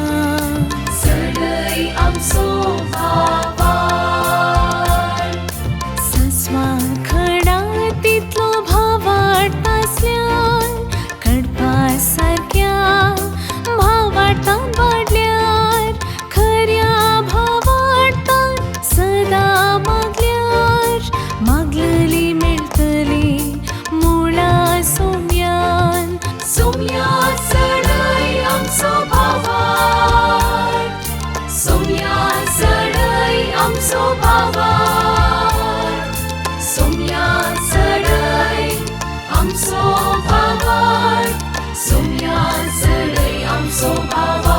चडय आमचो भावार्थ. सांसवा खडा तितलो भावार्थ आसल्यार कडपा सारक्या भावार्थान वाडल्यार खऱ्या भावार्थान सदां मागल्यार मागलली मेळटली मुळा सोम्यान. सोम्या चडय आमचो भावार्थ, सोम्या चडय आमचो भावार्थ, सोम्या चडय आमचो भावार्थ, सोम्या चडय आमचो भावार्थ.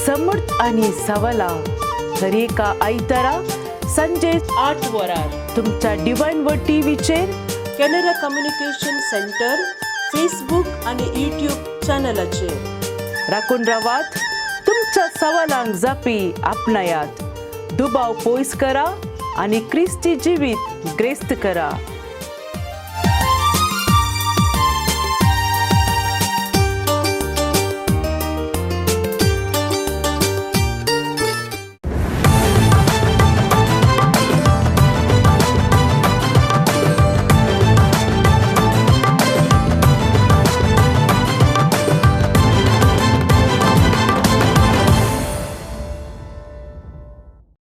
समर्थ आणि सवला दरेका आयतारा संजे 8 वरार तुमच्या डिवायन व टीव्हीचेर कॅनरा कम्युनिकेशन सेंटर फेसबूक आणि यूट्यूब चॅनलाचेर. राखून रावात, तुमच्या सवालांक जापी आपणायात, दुबाव पयस करा आनी क्रिस्ती जिवीत ग्रेस्त करा.